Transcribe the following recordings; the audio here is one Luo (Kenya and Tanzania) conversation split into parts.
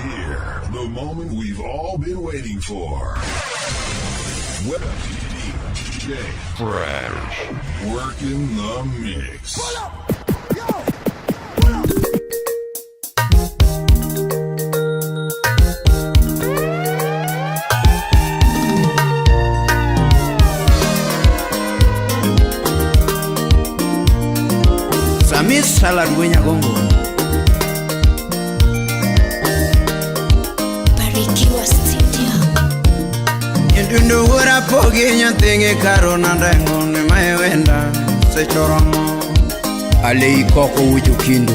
here. The moment we've all been waiting for. DJ Fresh. Working the mix. Samis Salad Winyagongo. Barikiwa Studio. Nyindundo wora pogi nyathigi karo nandengo ni maiwenda sechoromo. Alei koko wujo kindu.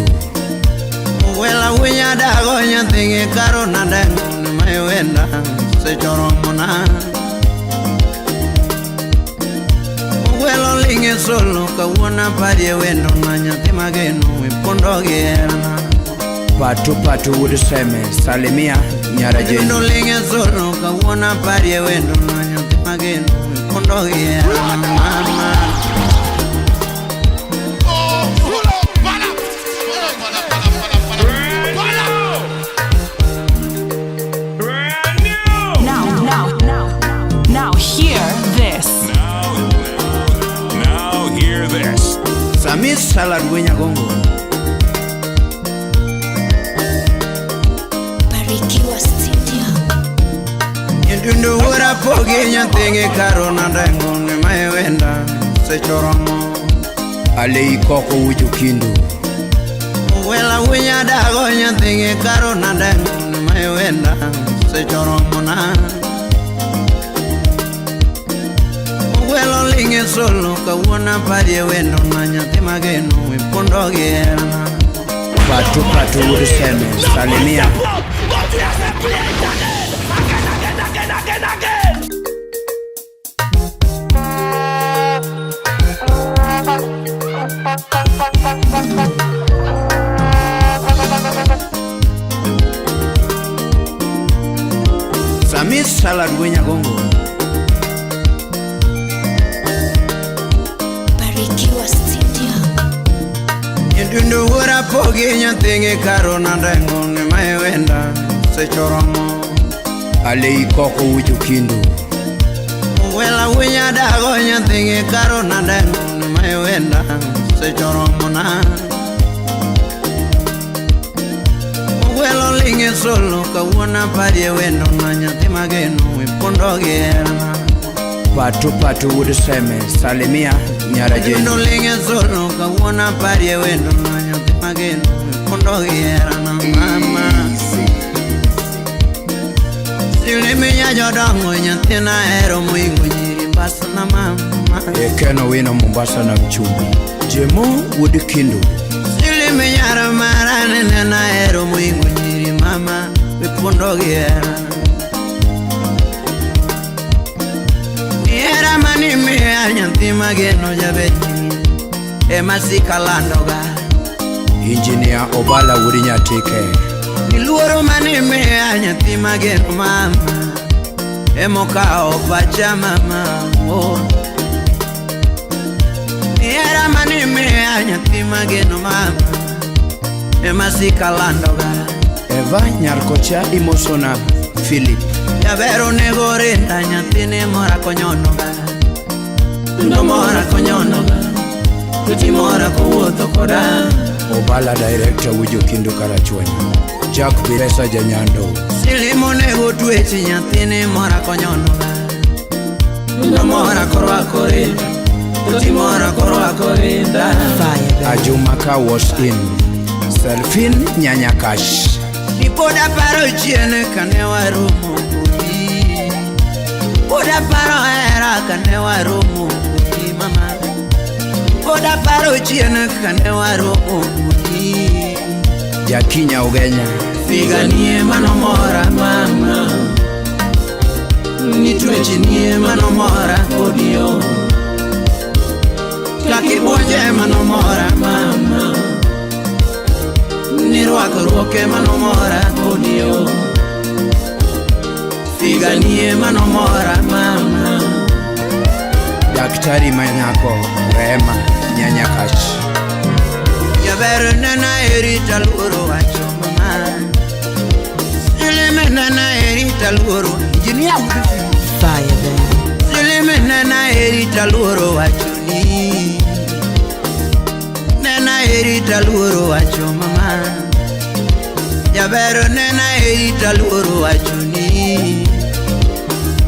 Wela winya dago nyathigi karo nandengo ni maiwenda sechoromo na. Welo linge solo kawuona parie wendo na nyathi mageno ipondo gi herana. Pato pato wuod Seme, salimia nyara Nyithindo Jeni. linge solo kawuona parie wendo na nyathi mageno ipondo gi herana mama. Now, now, now, now, hear this. Now hear this. Samis Salad Winyagongo. Barikiwa Studio. Nyithindo wuora pogi nyathigi karo nandengo ni maiwenda sechoromo. Alei koko wujo kindu. Wela winya dago nyathigi karo nandengo ni maiwenda sechoromo na. Welo linge solo kawuona parie wendo na nyathi mageno ipondo gi herana. Pato pato wuod Seme, salimia. Samis Salad Winyagongo. Barikiwa Studio. Nyithindo wuora pogi nyathigi karo nandengo ni maiwenda sechoromo. Alei koko wujo kindu. Wela winya dago nyathigi karo nandengo ni maiwenda sechoromo na. Welo linge solo kawuona parie wendo na nyathi mageno ipondo gi herana. Pato pato wuod Seme, salimia nyara Nyithindo Jeni. linge solo kawuona parie wendo na nyathi mageno ipondo gi herana mama. Siliminya jodongo nyathina hero moingo nyiri mbasna mama. Ekeno wino Mombasa na mchumbi. Jemo wuod Kindu. Siliminyara mara nene na hero moingo nyiri mama ipondo gi hera. Hera mani miya nyathi mageno jabetni ema sikalandoga. Engineer Obala wuod Nyatike. Niluoro mani miya nyathi mageno mama emokawo pacha mama oh. Hera mani miya nyathi mageno mama ema sikalandoga. Eva Nyarkocha imosona Philip. Jaber onego rinda nyathini mora konyonoga. Ndo mora konyonoga. Tuti mora kowuotho koda. Obala director wujo Kindu Karachuonyo. Jack Biresa Janyando. Silimo onego twechi nyathini mora konyonoga. Ndo mora korwako rinda. Tuti mora korwako rinda. Ajumaka was in. Selfin Nyanyakash. Ni pod aparo chien kane waromo kodi. Pod aparo hera kane waromo kodi mama. Pod aparo chien kane waromo kodi. Jakinya Ugenya. Figanie manomora mama. Nitwechnie manomora kodi yo. Kakibuonje manomora mama. Nirwakruoke manomora kodi yo. Figanie manomora mama. Daktari Manyako Rehema Nyanyakash. Jaber nena eri taluoro wacho mama. taluoro injinia Fire, baby. Silimi nena heri taluoro wachoni. Nena heri taluoro wacho mama. Jabero nena heri taluoro wachoni.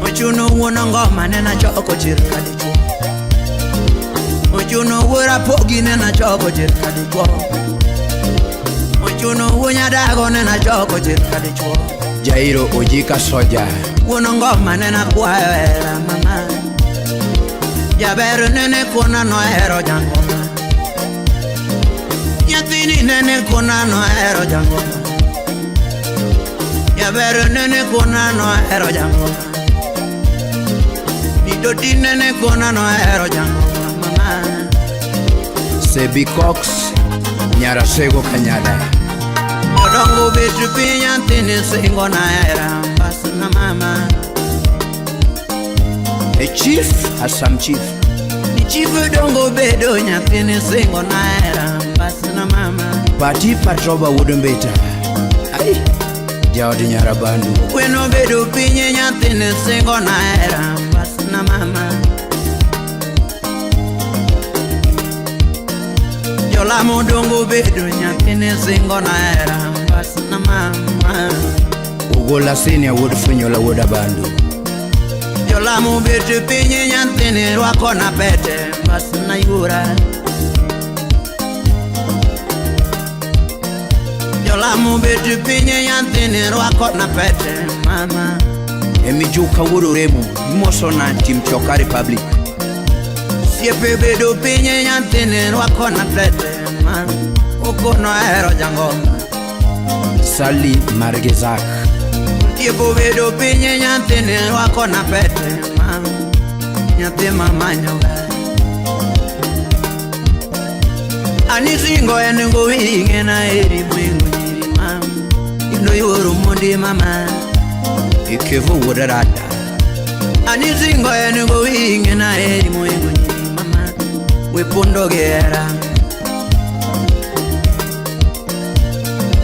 Ochuno wuon ngoma nena choko chir kadichuo. Ochuno wuora pogi nena choko chir kadichuo. Ochuno wuo nyadago nena choko chir kadichuo. Jairo Ojika Soja. Wuon ngoma nena kwayo hera mama. Jaber nene kona nohero jangoma. Nyathini nene kona nohero jangoma. Jaber nene kona nohero jangoma. Didoti nene kona nohero jangoma mama. Sebi Cox Nyarasego Kanyada. Jodongo bet piny nyathini singo na hera mbasna mama. A chief, Assam chief. Ni chief dongo bedo nyathini singo na hera mbasna mama. Pati Patroba wuod Mbita. Ai, jaod Nyarabandu. Kweno bedo piny nyathini singo na hera mbasna mama. Jolamo dongo bedo nyathini singo na hera mbasna mama. Ogola Senior wuod Funyola wuod Abandu. Jolamo bet piny nyathini rwako na pete mbasna yura. Jolamo bet piny nyathini rwako na pete mama. Emijuka wuod Oremo imoso na Team Choka Republic. Siepe bedo piny nyathini rwako na pete mama. Okono hero jangoma. Sally Margezak. Tiepo bedo piny nyathini rwako na pete mama. Nyathi mamanyoga. Ani singo en gowi ing'ena eri moingo nyiri mama. Ino yuoro mondi mama. Ikevo wuod Rada. Ani singo en gowi ing'ena eri moingo nyiri mama. We pondo gi hera.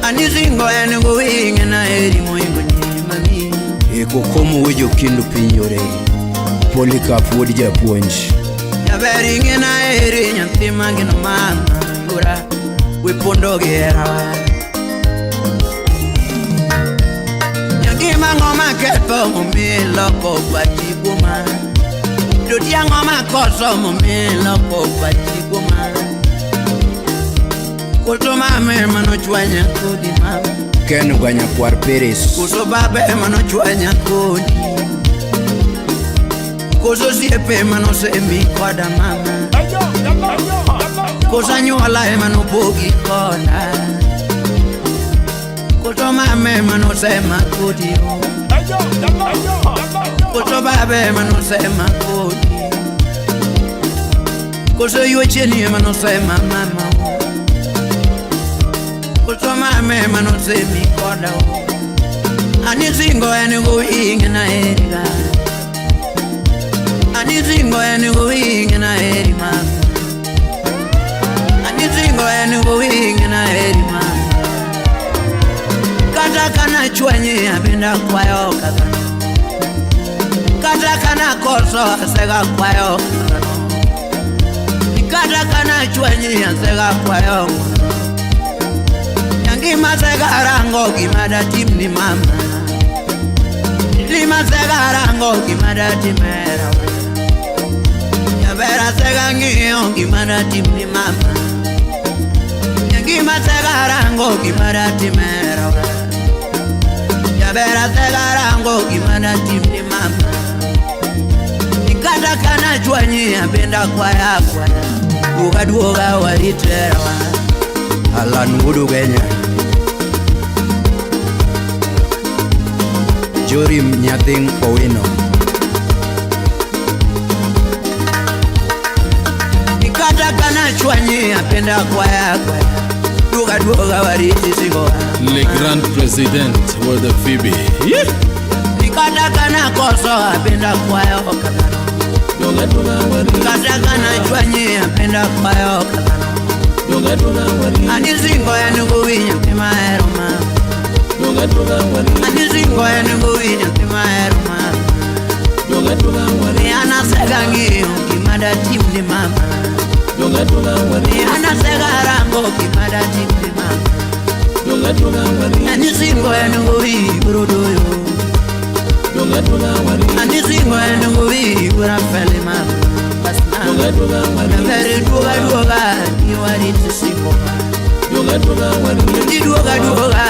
Ani singo en gowi ing'ena eri moingo nyiri mami. Eko komo wejo kindu piny yore. Polycarp wuod japuonj. Jaber ing'ena eri nyathi mageno mama yura. We pondo gi hera. Nyangima ng'oma ketho momi loko pachi kuoma. Doti ang'o makoso momi loko pachi kuoma. Koso mame manochwanya kodi mama. Ken Gwanyakwar Peres. Koso babe manochwanya kodi. Koso osiepe manosemi koda mama. Koso anyuola ema nopogi koda. Koso mame manosema kodi o. Koso babe manosema kodi. Koso yuocheni ema nosema mama o. Koso mame manosemi koda o. Ani singo en gowi ing'ena eri ga. Ani singo en gowi ing'ena eri mama. Ani singo en gowi ing'ena eri mama. Kata kana chwanyi abenda kwayo kaka. Kata kana koso asega kwayo kaka. Kata kana chwanyi asega kwayo. Nyangima sega rango gima datim ni mama. Lima sega rango gima datimera. Nyabera sega ng'iyo gima datim ni mama. Nyangima sega rango gima datimera. Nyabera sega rango gima datim ni mama. Kata kana chwanyi abenda kwaya kwaya. Duoga duoga wariterawa. Alan wuod Ugenya. Jorim nyathing Owino. Kata kana chwanyi apenda kwaya kwaya. Duoga duoga wariti singo. Le Grand President World Phoebe. Yeah. Kata kana koso apenda kwayo kakano. Kata kana chwanyi apenda kwayo kakano. Ani singo en gowi nyathi mahero mama. Anisingo en gowi nyathi mahero mama. An asega ng'iyo gima datim ni mama. An asega rango gima datim ni mama. Anisingo en gowi biro doyo. Anisingo en gowi biro fele mama. Nabere duoga duoga ni warito singo. Ni duoga duoga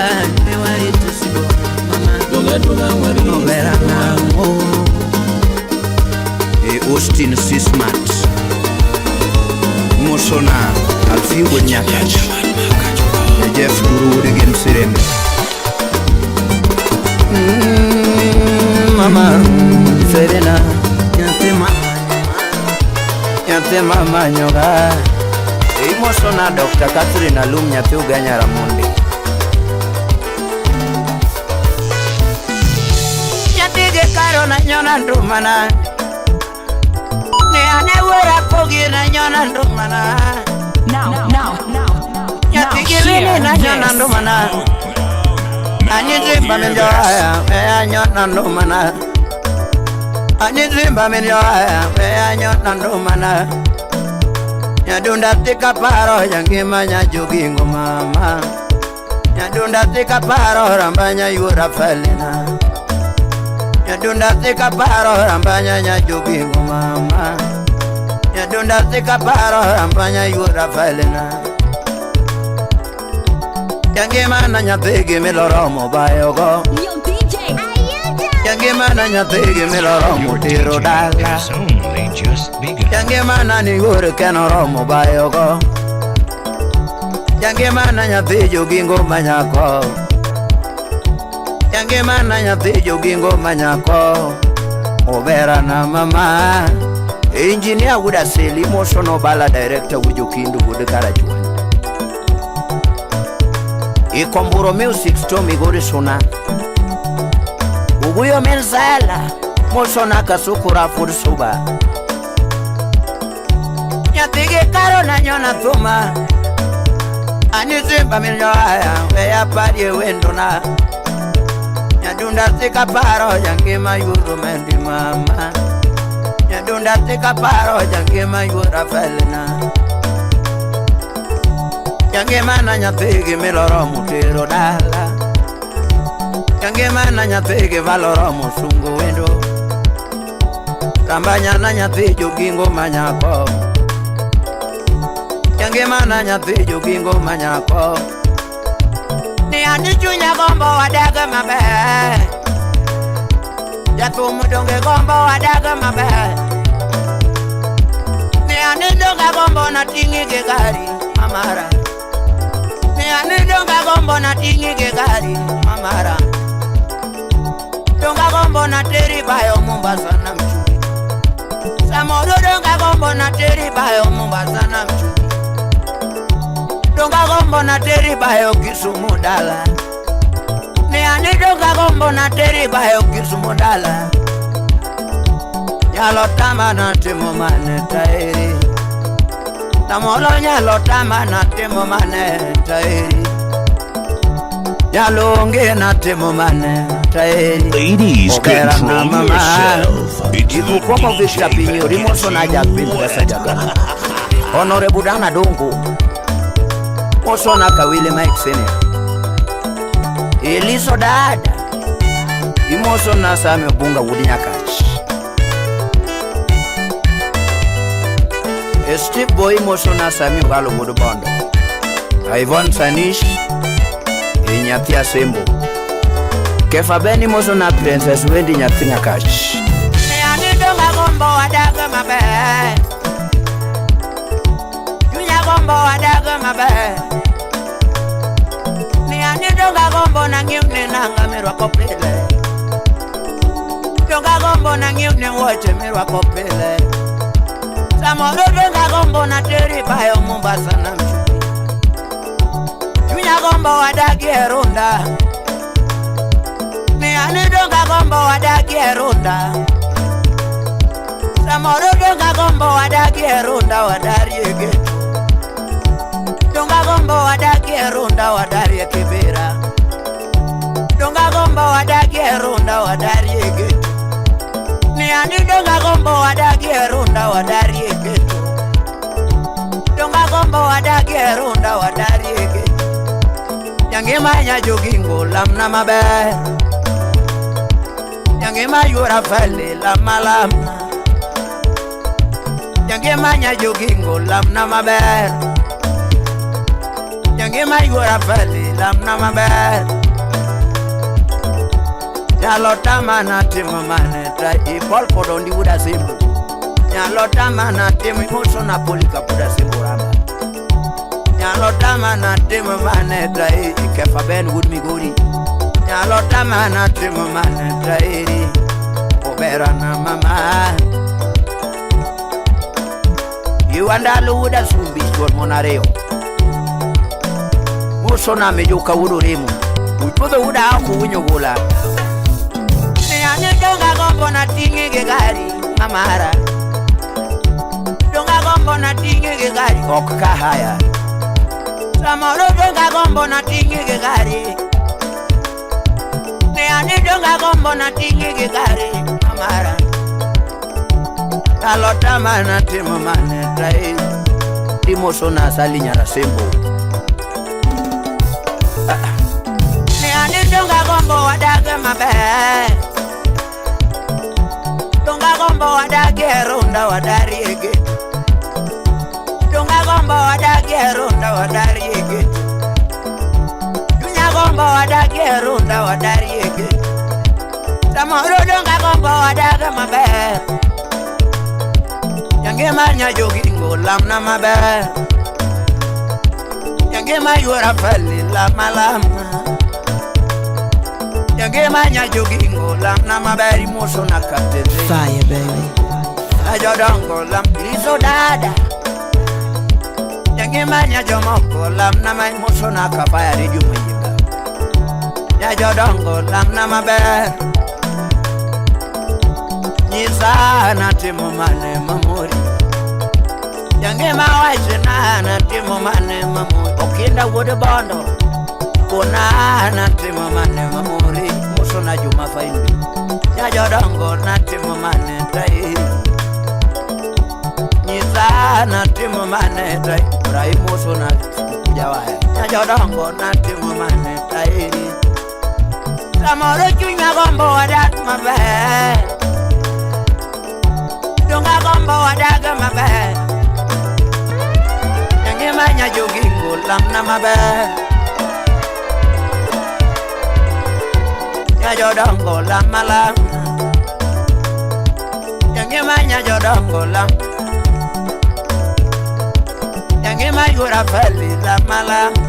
ni warito singo mama. Obera nang'o. E Austin Sismat Mosona Alfie wuod Nyakach E Jeff Duru wuod Gem Sirembe. Mama Serena nyathi mama nyathi mama nyoga. Imosona Dr. Catherine Alum nyathi Ugenya Ramondi. Nyathi gi karo na nyona ndumana. Ne ane wuora pogi na nyona ndumana. Now, now, now, now Nyathi gi Lini hear na nyona this. ndumana. Anyizimba min joaya we anyona ndumana. Anyizimba min joaya we anyona ndumana. Nyadunda tika paro jangima nyajogingo mama. Nyadunda tika paro rambanya yura felina. Nyadunda tika paro rambanya nyajogingo mama. Nyadunda tika paro rambanya yura felina. Jangima na nyathigi miloromo bayogo. Yo DJ. Jangima na nyathigi miloromo tero dala. Has only just begun. Jangima na ni wuor kenoromo bayogo. Jangima na nyathi jogingo manyako. Jangima na nyathi jogingo manyako. Obera na mama. Engineer wuod Aseli Mosono Bala Director wuod Jokindu wuod Karachuonyo. Ikomburo Music Store Migori Suna. Uguyo Mensala Mosona Kasukura Food Suba. Nyathi gi karo na nyona thuma. Anyizimba min joaya we aparie wendona. Nyadunda tika paro jangima yuro mendi mama. Nyadunda tika paro jangima yura felina. Jangima na nyathi gi miloromo tero dala. Jangima na nyathi gi valoromo sungo wendo. Rambanya na nyathi jogingo manyako. Jangima na nyathi jogingo manyako. Ni ani chunya gombo wadaga maber. Jathum donge gombo wadaga maber. Ni ani donga gombo na ting'i gi gari mamara. Ni ani donga gombo na ting'i gi gari mamara. Donga gombo na teri bayo Mombasa na mchuri. Samoro donga gombo na teri bayo Mombasa na mchuri. Donga gombo na teri bayo Kisumu dala. Ni ani donga gombo na teri bayo Kisumu dala. Nyalo tama na timo mane taeri. Tamolo nyalo tama na timo mane taeri. Nyalo onge na timo mane taeri. Ladies, Obera na control mama. yourself. It's the Ikukwamo Victor DJ Pinyo that gets Rimoso na you Jack Bin wet. Pesa Jagana. Honorable Dana Dongo Mosona Kawile Mike Senior. Eliso Dada Imosona Sami Obunga Wudi Nyakach. Steve Boy Mosona Sami Ogalo Wuod Bondo. Ivon Sanish e nyathi Asembo. Kefa Beni Mosona Princess Wendy nyathi Nyakach. Ne ani donga gombo wadaga maber. Chunya gombo wadaga maber. Ne ani donga gombo na ng'iewne nanga mirwako pile. Donga gombo na ng'iewne wuoche mirwako pile. Samoro donga gombo na teri bayo Mombasa na mchuri. Chunya gombo wadagie Runda. Ne ani donga gombo wadagie Runda. Samoro donga gombo wadagie Runda wadarie geto. Donga gombo wadagie Runda wadarie Kibera. Donga gombo wadagie runda wadarie geto. Ni ani donga gombo wadagie runda wadarie geto. Donga gombo wadagie runda wadarie geto. Yangima nya jogingo lamna maber. Yangima yura fele lama lama. Yangima nya jogingo lamna maber. Yangima yura fele lamna maber. Nyalo tama na timo mane ta ipol kodondi wuda simbu. Nyalo tama na timo imoso na polika puda simbu ramba. Nyalo tama na timo mane ta ikefa ben wud migori. Nyalo tama na timo mane ta iri obera na mama. Iwandalo wuda sumbi chuor monareo. Muso na mejuka wudo remo. Uchuodho wuda ako winyo gola. Donga gombo na tingi gi gari mamara. Donga gombo na tingi gi gari ok kahaya. Samoro donga gombo na tingi gi gari. Ne ani donga gombo na tingi gi gari mamara. Nyalo tama na timo mane tai. Timo sona sali nyara sembo. Ne ani donga gombo wadage maber. Donga gombo wadagie runda wadarie geto. Donga gombo wadagie runda wadarie geto. Dunya gombo wadagie runda wadarie geto. Samoro donga gombo wadage maber. Yangima nya jogingo lamna maber. Yangima yura feli lama lama. Yangima nya jogingo lamna maber imoso na kapteze. Fire, baby. Ajodongo lam liso dada. Yangima nya jomoko lamna ma imoso na kapaya redio mwenjika. Nyajodongo lamna maber. Nyisa na timo mane mamori. Yangima wachna na timo mane mamori. Okinda wuod bondo. Kona na timo mane mamori. Muso na juma faimbi. Nyajodongo na timo mane tai. Nyisa na timo mane tai. Rai muso na jawaya. Nyajodongo na timo mane tai. Samoro chunya gombo wadak maber. Donga gombo wadak maber. Yangima nya jogingo lamna maber. Nyajodongo lama lama. Yangima nyajodongo lam. Yangima yura feli lama lama.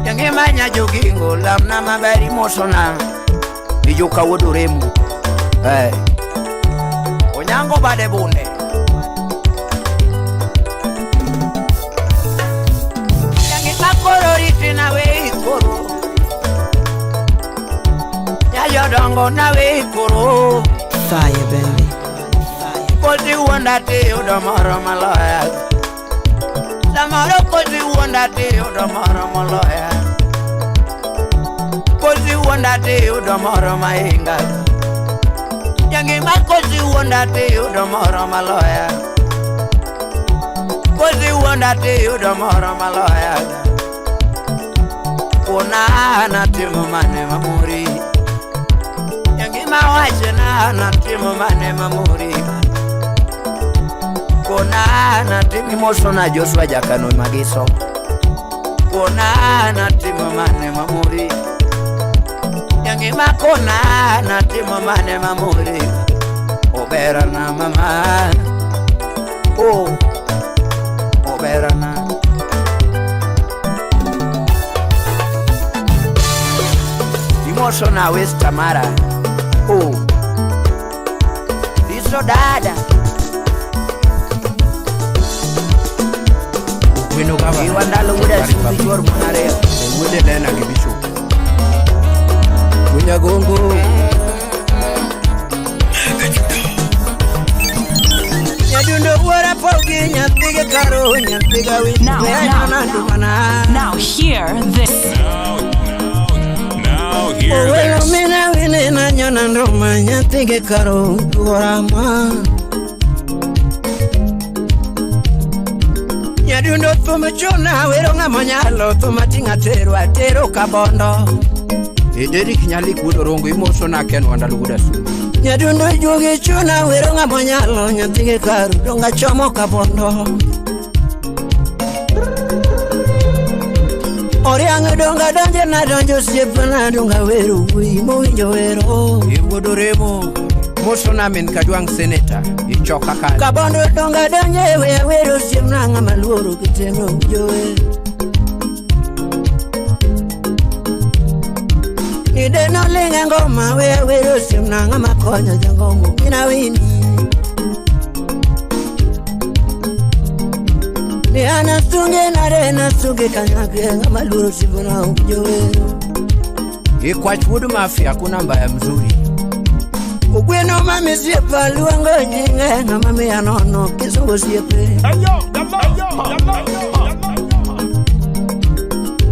Yangima nyajogingo lamna maber imosona. Ijuka wuod Oremo. Eh. Onyango bade bunde. Yangima koro riti nawe koro. Nyajodongo nawe koro. Fire, baby. Kosi wuonda tiyudo moro maloya. Samoro kosi wuonda tiyudo moro moloya. Kosi wuonda tiyudo moro mahinga. Yangima kosi wuonda tiyudo moro maloya. Kosi wuonda tiyudo moro maloya. Kona na timo mane mamori. Yangima wachna na timo mane mamori. Kona na timo imoso na Joshua Jakano Magiso. Kona na timo mane mamori. Yangima kona na timo mane mamori. Obera na mama. Oh, obera na. Imoso na West Tamara. Oh, liso dada. Gweno gavana. Iwandalo wuda sumbi chuor monareo. Wuode Lena gi Bishop. Winyagongo. Nyadundo wuora pogi nyathige karo nyathiga wich Now, now, mana. Now hear this. hear Owelo this. mina wine na nyona ndoma nyathige karo gorama. Nyadundo thum chuna wero ng'ama nyalo thum ating'a tero atero kabondo. Derek Nyalik wuod Orongo imoso na Ken Wandalo wuod Asumbi. Nyadundo juogi chuna wero ng'ama nyalo nyathige karo donga chomo kabondo. Oriang' donga donje na donjo osiepna donga wero wuoyi mowinjo wero. E wuod Oremo moso na min Kajwang' seneta ichoka kanyo. Kabondo donga donje we wero osiepna ng'ama luoro kitendo winjo wero. Nideno ling' e ngoma we wero osiepna ng'ama konyo jangomo mina wini. Ni anasunge nare nasunge kanyake ng'ama luoro osiepna winjo wero. Ikwach wuod Mafia hakuna mbaya mzuri. Ogweno mami osiepa luongo nyinge ng'ama miya nono kisungu osiepe.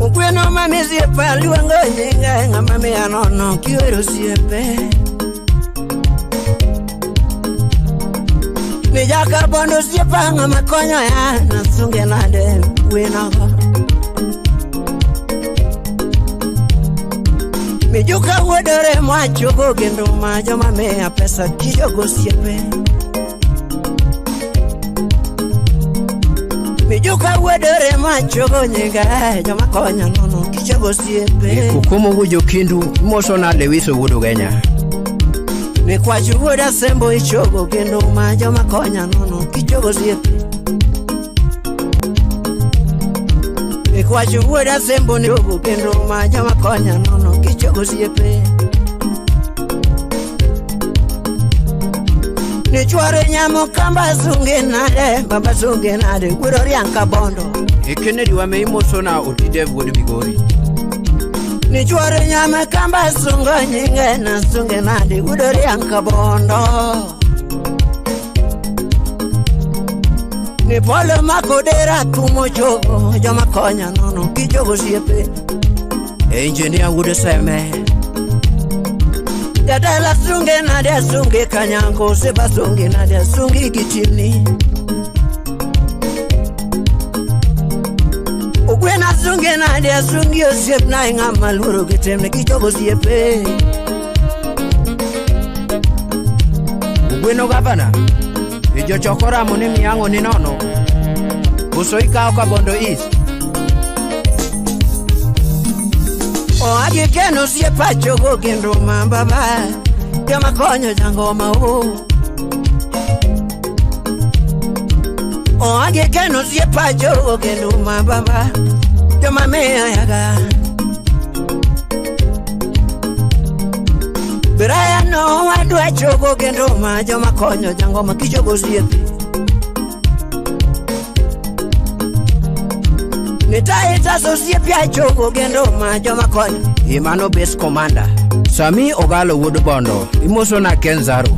Ogweno mami osiepa luongo nyinge ng'ama miya nono kiwero osiepe. Ni jakabondo osiepa ng'ama konyo ya nasunge nade winogo. Mijuka wuodore mwachogo kendo ma joma miya pesa kijogo osiepe. Mijuka wuodore mwachogo nyinge joma konya nono kijogo osiepe. Kukumu wujo kindu imoso na Lewis wuod Ugenya. Mikwach wuod Asembo ichogo kendo ma joma konya nono kijogo osiepe. Mikwach wuod Asembo nichogo kendo ma joma konya nono kichogo osiepe. Nichware nyamo kamba sunge nade baba sunge nade wuod Oriang' kabondo. E Kennedy wame imoso na Otide wuod Migori. Nichware nyamo kamba sungo nyinge na sunge nade wuod Oriang' kabondo. Ni polo makodera kumo chogo joma konya nono kichogo osiepe. Engineer wuod Seme. Jadala sunge nade sunge kanyango seba sunge nade sungi kichini. Ogwena sunge nade sungi osiepna ng'ama luoro kitemne kichogo osiepe. Ogweno gavana ijochoko ramo ni miang'o ni nono. Koso ikawo Kabondo East. Oagi keno osiepa chogo kendo ma baba joma konyo jangoma o. Oagi keno osiepa chogo kendo ma baba joma miya yaga. Brian no wadwa chogo kendo ma joma konyo jangoma kichogo osiepe. Nitaita osiepe achogo kendo ma joma konyo. Imano base commander Sami Ogalo wuod Bondo imoso na Ken Zaro.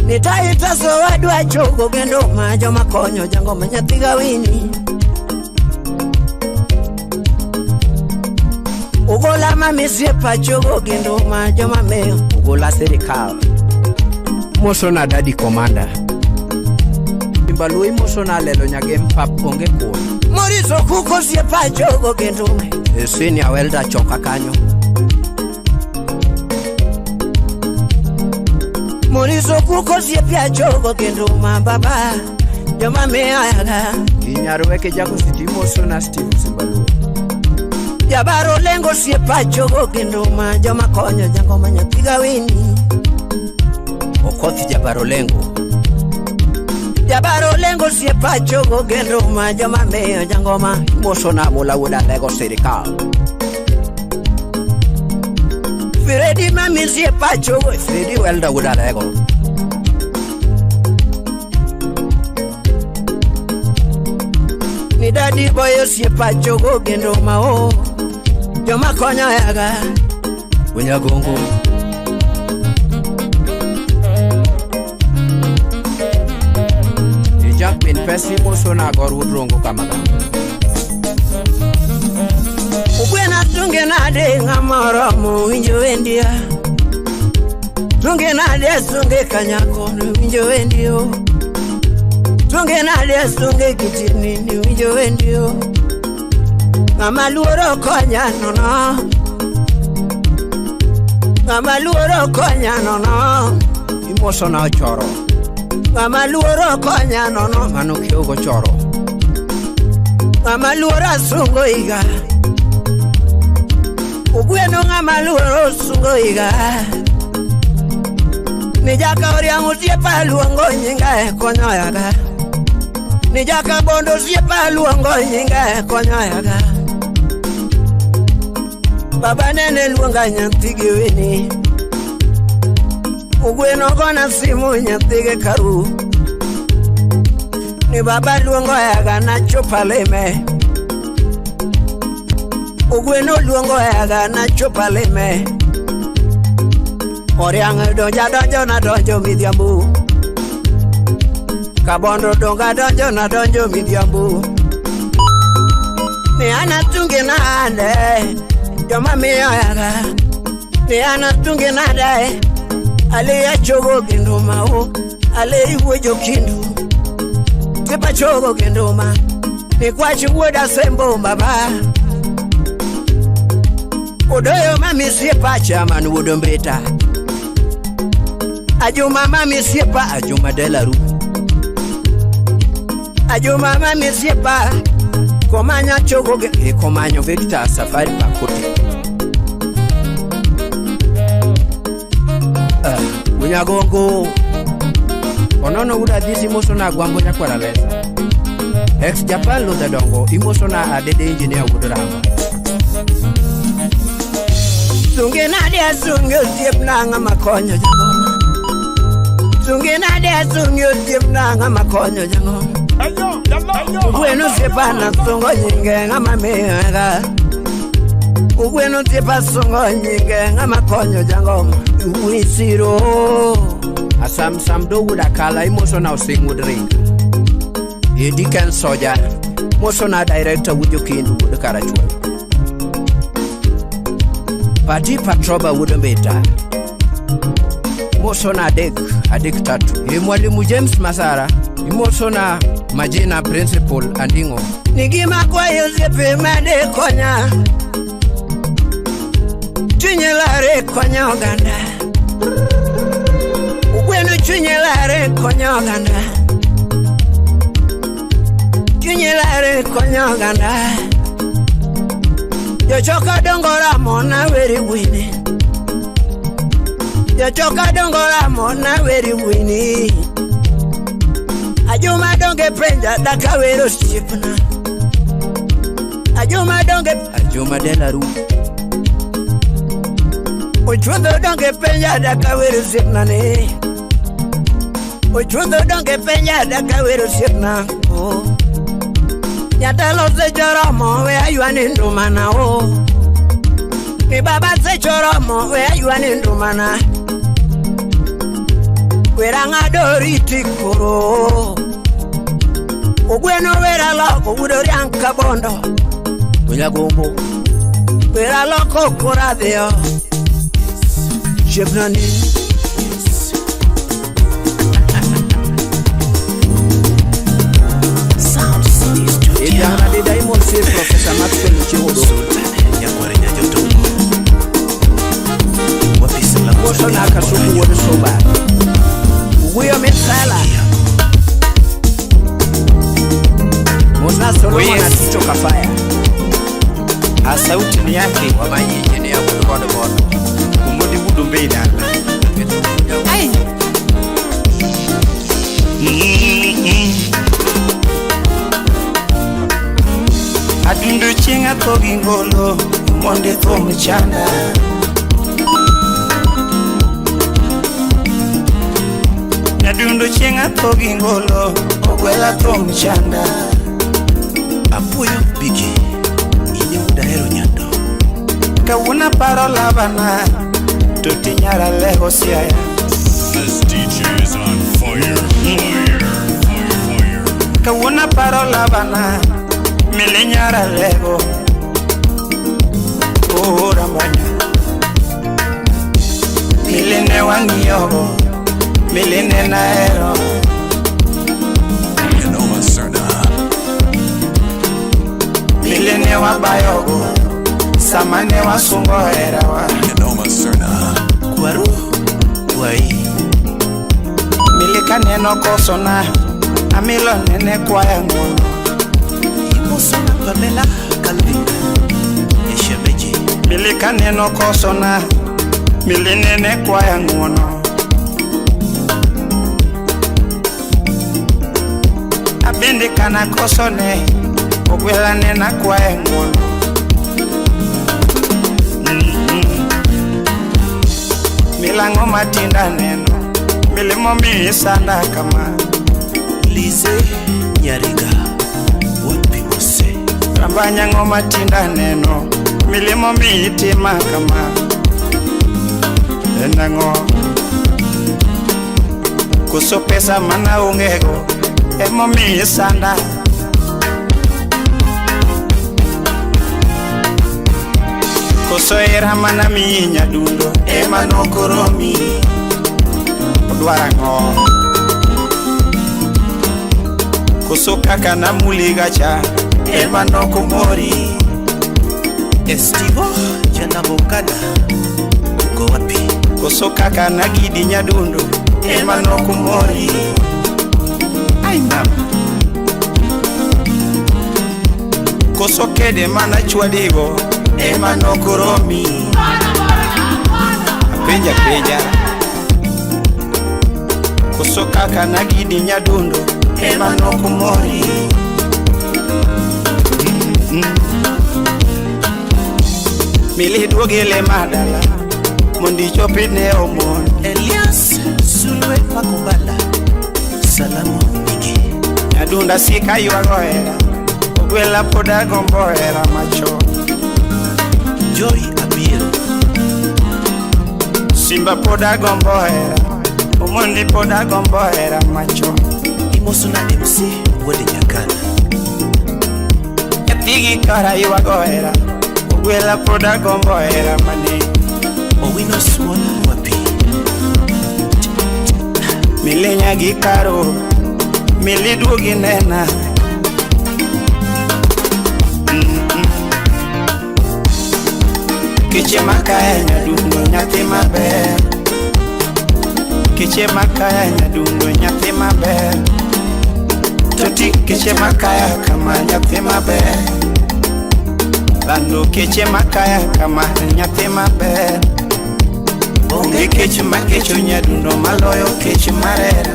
Nitaita so wadwa chogo kendo ma joma konyo jangoma nyathi gawini. Ogola mami osiepa chogo kendo ma joma miyo. Ogola sirikal moso na Daddy Commander. Imbalu imoso na Lelo Nyagem pap onge kuon. Moriso kuko osiepa chogo kendo me. Senior welder choka kanyo. Moriso kuko osiepa chogo kendo ma baba joma miya yaga. Inyarweke jako siti imoso na Steve Simbalu. Jabaro lengo osiepa chogo kendo ma joma konyo jangoma nyathi gawini. Okoth Jabaro lengo. Jabaro lengo osiepa chogo kendo ma joma miyo jangoma. Imoso na Mola wuod Alego sirikal. Fredi mami osiepa chogo. Fredi welder wuod Alego. Ni dadi boy osiepa chogo kendo ma o joma konyo yaga. Wenyagongo. Jack bin pesi imoso na Gor wuod Rongo Kamaga. Ugwena tunge nade ng'ama oromo winjo wendia. Tunge nade sunge kanyako winjo wendio. Tunge nade sunge kitini ni winjo wendio. Ng'ama luoro konya nono. Ng'ama luoro konya nono. Imoso na ochoro. Ng'ama luoro konya nono. Mano kiogo choro. Ng'ama luoro sungo iga. Ugweno ng'ama luoro sungo iga. Nijaka oriang' osiepa luongo nyinga e konyo yaga. Nijaka bondo osiepa luongo nyinga e konyo yaga. Baba nene luonga nyathi gi wini. Ugweno gona simu nyathi gi karu. Ni baba luongo yaga nachopo lime. Ugweno luongo yaga nachopo lime. Oriang' donja donjo na donjo midhiambo. Kabondo donga donjo na donjo midhiambo. Ni ana tunge nade joma miyo yaga. Ni ana tunge nade ale achogo kendo mao ale iwuojo kindu. Tipa chogo kendo ma ni kwach wuoda sembo baba. Odoyo mami siepa chaman wuod Ombeta. Ajuma mami siepa Ajuma Delaru. Ajuma mami siepa komanya chogo e komanyo Victor Safari Pakote. Unyagongo. Onono wuda dhisi moso na gwambo nyakwara lesa. Ex Japan Luther Dongo imoso na adede engineer wuod Ramba. Sunge nade asunge osiepna ng'ama konyo jang'oma. Sunge nade asunge osiepna ng'ama konyo jang'oma. Ugweno osiepa na sungo nyinge ng'ama miyoga. Ugweno osiepa sungo nyinge ng'ama konyo jang'oma. Wisiro. Asam sam do wuod Akala imoso na osing wuod Ringa. Edi Ken Soja moso na director wuod Jokindu wuod Karachuonyo. Pati Patroba wuod Ombeta. Moso na adek adek tatu. E mwalimu James Masara imoso na majina principal Andingo. Ni gima kwayo osiepe made konya. Chunye lare konya oganda. Ugweno chunye lare konya oganda. Chunye lare konya oganda. Jochoka dongo ramo na weri wini. Jochoka dongo ramo na weri wini. Ajuma donge penja daka wero osiepna. Ajuma donge Ajuma Delaru. Ochuodho donge penja daka wero osiepna ni. Ochuodho donge penja daka wero osiepna. Oh. Jatelo sechoromo we aywani ndumana o. Ni baba sechoromo we aywani ndumana. Wera ng'ado riti koro. Ogweno wera loko wuod Oriang' Kabondo. Unyagombo. Wera loko koradhiyo. Osiepna ni. Ejana de Diamond C Professor Maxwell Ochiwodo. Moso na Kasuku wuod Suba. Wuyo Mitsala. Mosna Solomon Yes. Aticho Kafaya. A sauti ni yake Wamanyi engineer wuod Bodo Bodo. Umodi wuod Ombei dala. Ai. Adundo chieng' atho gi ngolo mondo ithum chanda. Adundo chieng' atho gi ngolo ogwela thum chanda. Apuoyo bigi in e wuod ahero nyando. Kawuono aparo lavana to tinyara lego Siaya. This DJ is on fire. Fire. Fire. Fire. Kawuono aparo lavana mile nyara lego. Oh, Rambanya. Miline wang'iyogo, miline nahero. Noma Serna. Miline wabayogo, sama ne wasungo herawa. Noma Serna. Kwaru wai. Mili kaneno kosona, amilo nene kwaya ng'wono. Imosona Pamela Calvin. Eshemeji. Mili kaneno kosona, mili nene kwaya ng'wono. Abende kana kosone, ogwela nena kwaya ng'wono. Milang'o matinda neno, milimo miyi sanda kama. Lize Nyariga. Wapi mose. Rambanyang'o matinda neno, milimo miyi tima kama. En ang'o? Koso pesa mana ongego, emomiyi sanda. Koso hera mana miyi nyadundo, ema nokoromi. Odwaro ang'o? Koso kaka namuli gacha, ema nokomori. Estivo Janabokada. Uko wapi? Koso kaka nagidi nyadundo, ema nokomori. Ai mama. Koso kede mana chwadigo, ema nokoromi. Apenja penja. Koso kaka nagidi nyadundo, ema nokomori. Mili duogele madala, mondi chopi ne omon. Elias Sulwe Makubala. Salamu mingi. Nyadunda sika ywago hera, ogwela pod agombo hera machon. Joy Abiero. Simba pod agombo hera, Omondi pod agombo hera machon. Imosona MC Wuod Nyakana. Nyathigi kara ywago hera, ogwela pod agombo hera mane. Owino Suola wapi? Milinya gi karo, mili duogi nena. Kiche makaya nyadundo nyathi maber. Kiche makaya nyadundo nyathi maber. Toti kiche makaya kama nyathi maber. Lando kiche makaya kama nyathi maber. Onge kech makecho nyadundo maloyo kech marera.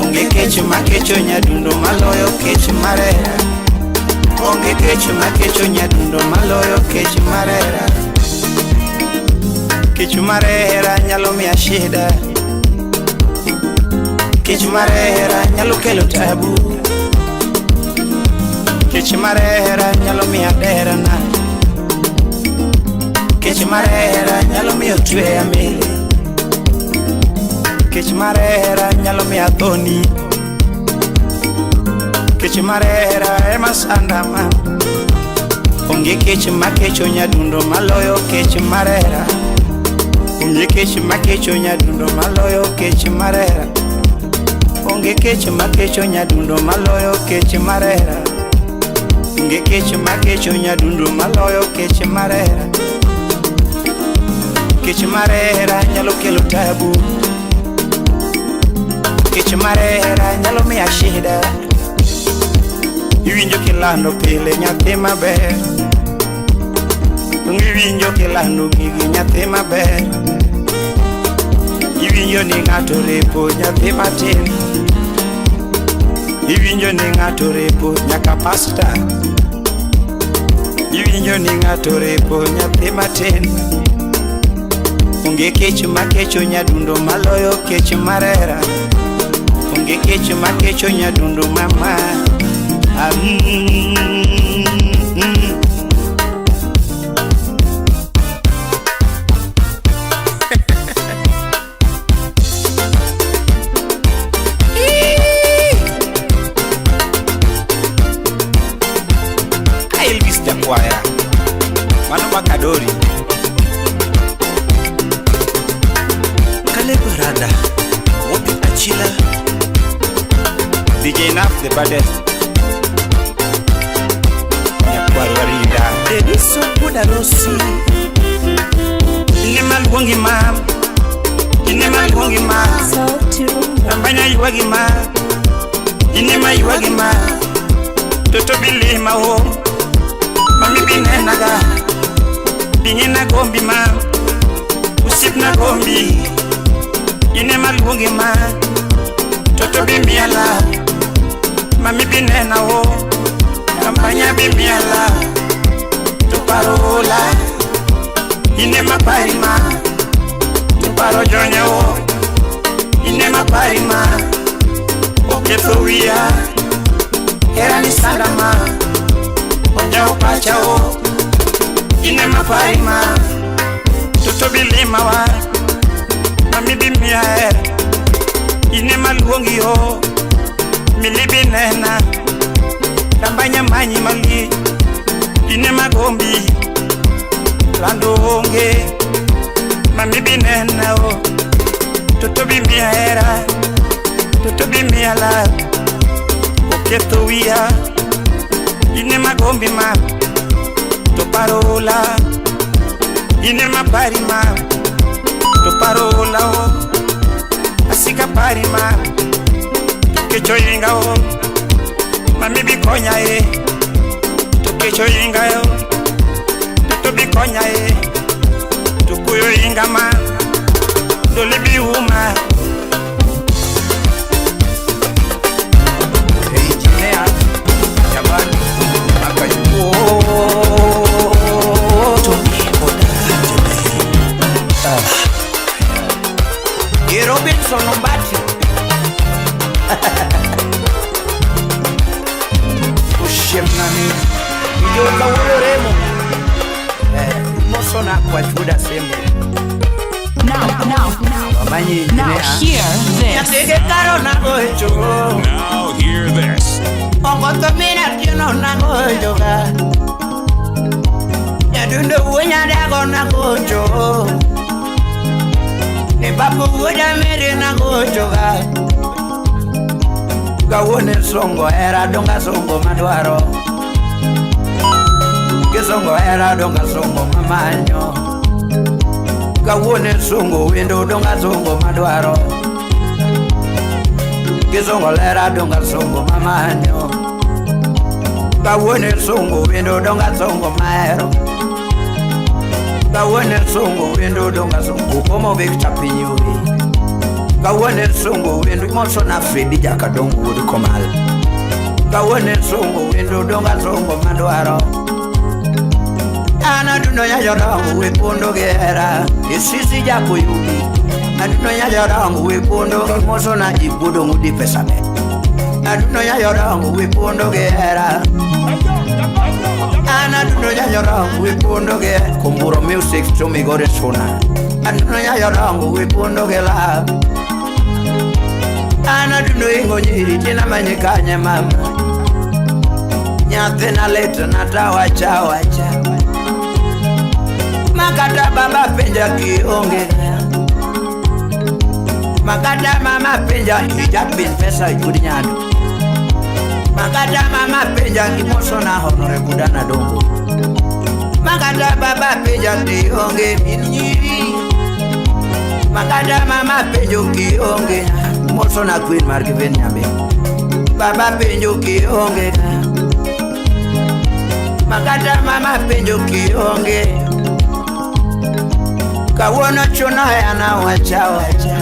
Onge kech makecho nyadundo maloyo kech marera. Onge kech makecho nyadundo maloyo kech marera. Kech marera nyalo miya shida. Kech marera nyalo kelo tabu. Kech marera nyalo miya derana. Kech marera nyalo miyo tweya mele. Kech marera nyalo miya thoni. Kech marera ema sanda ma. Onge kech makecho nyadundo maloyo kech marera. Onge kech makecho nyadundo maloyo kech marera. Onge kech makecho nyadundo maloyo kech marera. Onge kech makecho nyadundo maloyo kech marera. Kech marera nyalo kelo tabu. Kech marera nyalo miya shida. Iwinjo kilando pile nyathi maber. Iwinjo kilando gigi nyathi maber. Iwinjo ni ng'ato repo nyathi matin. Iwinjo ni ng'ato repo nyaka pasta. Iwinjo ni ng'ato repo nyathi matin. Onge kech makecho nyadundo maloyo kech marera. Onge kech makecho nyadundo mama. DJ Naf the baddest. Nyakwar Warinda. Ediso wuoda Rosi. Ine maluongi ma. Ine maluongi ma. Sauti Rumba. Ambanya ywagi ma. Ine ma ywagi ma. Toto bilima o. Mami binenaga. Bingena gombi ma. Usipna gombi. Ine maluongi ma. Toto bimiala. Mami binena o. Ambanya bimiala. Tuparola. Ine mapari ma. Tuparo jonya o. Ine mapari ma. Oketho wiya. Hera ni salama. Ojawo pacha o. Ine mapari ma. Toto bilima wa. Mami bimiya hera. Ine maluongi o. Mili binena. Dambanya manyi mali. Ine magombi. Lando onge. Mami binena o. Toto bimiya hera. Toto bimiya la. Oketho wiya. Ine magombi ma. To parola. Ine mapari ma. To parola o. Asika pari ma. Kecho inga o. Mami bikonya e. To kecho inga o. Toto bikonya e. To kuyo inga ma. Dole bi uma. Engineer Jabani Akayu. Tony Odaga Jebe. Ye Robinson Ombati. Ushemnani. Ijoka wulo remo. Mosona kwa chuda sembo. Now, now, Wamanyi now engineer. hear this. Nyathige karo nagocho. Now hear this. Ogoto mina tieno nagochoga. Nyadundo wuo nyadago nagocho. Ne babu wuoda mere nagochoga. Kawuono songo hera donga songo madwaro. Kisongo hera donga songo mamanyo. Kawuono songo wendo donga songo madwaro. Kisongo lera donga songo mamanyo. Kawuono songo wendo donga songo mahero. Kawuono songo wendo donga songo komo Victor Pinyuri. Kawuono songo wendo mosona Fredi Jakadongo wuod Komal. Kawuono songo wendo donga songo madwaro. An adundo nya jodongo we pondo gi hera. Isisi jakoyugi. Adundo nya jodongo we pondo gi mosona ji buodo ng'udi pesa be. Adundo nya jodongo we pondo gi hera. An adundo nya jodongo we pondo gi Kumburo music to Migori Suna. Adundo nya jodongo we pondo gi love. An adundo ingo nyiri tina manye kanye mama. Nyathina litna tawacha wacha. Makata baba penja kionge. Makata mama penja ijapin pesa yud nyado. Makata mama penja kimosona honore kudana dongo. Makata baba penja kionge min nyiri. Makata mama penjo kionge. Mosona queen mar kiven nyambe. Baba penjo kionge. Makata mama penjo kionge. Kawuono chuno yana wacha wacha.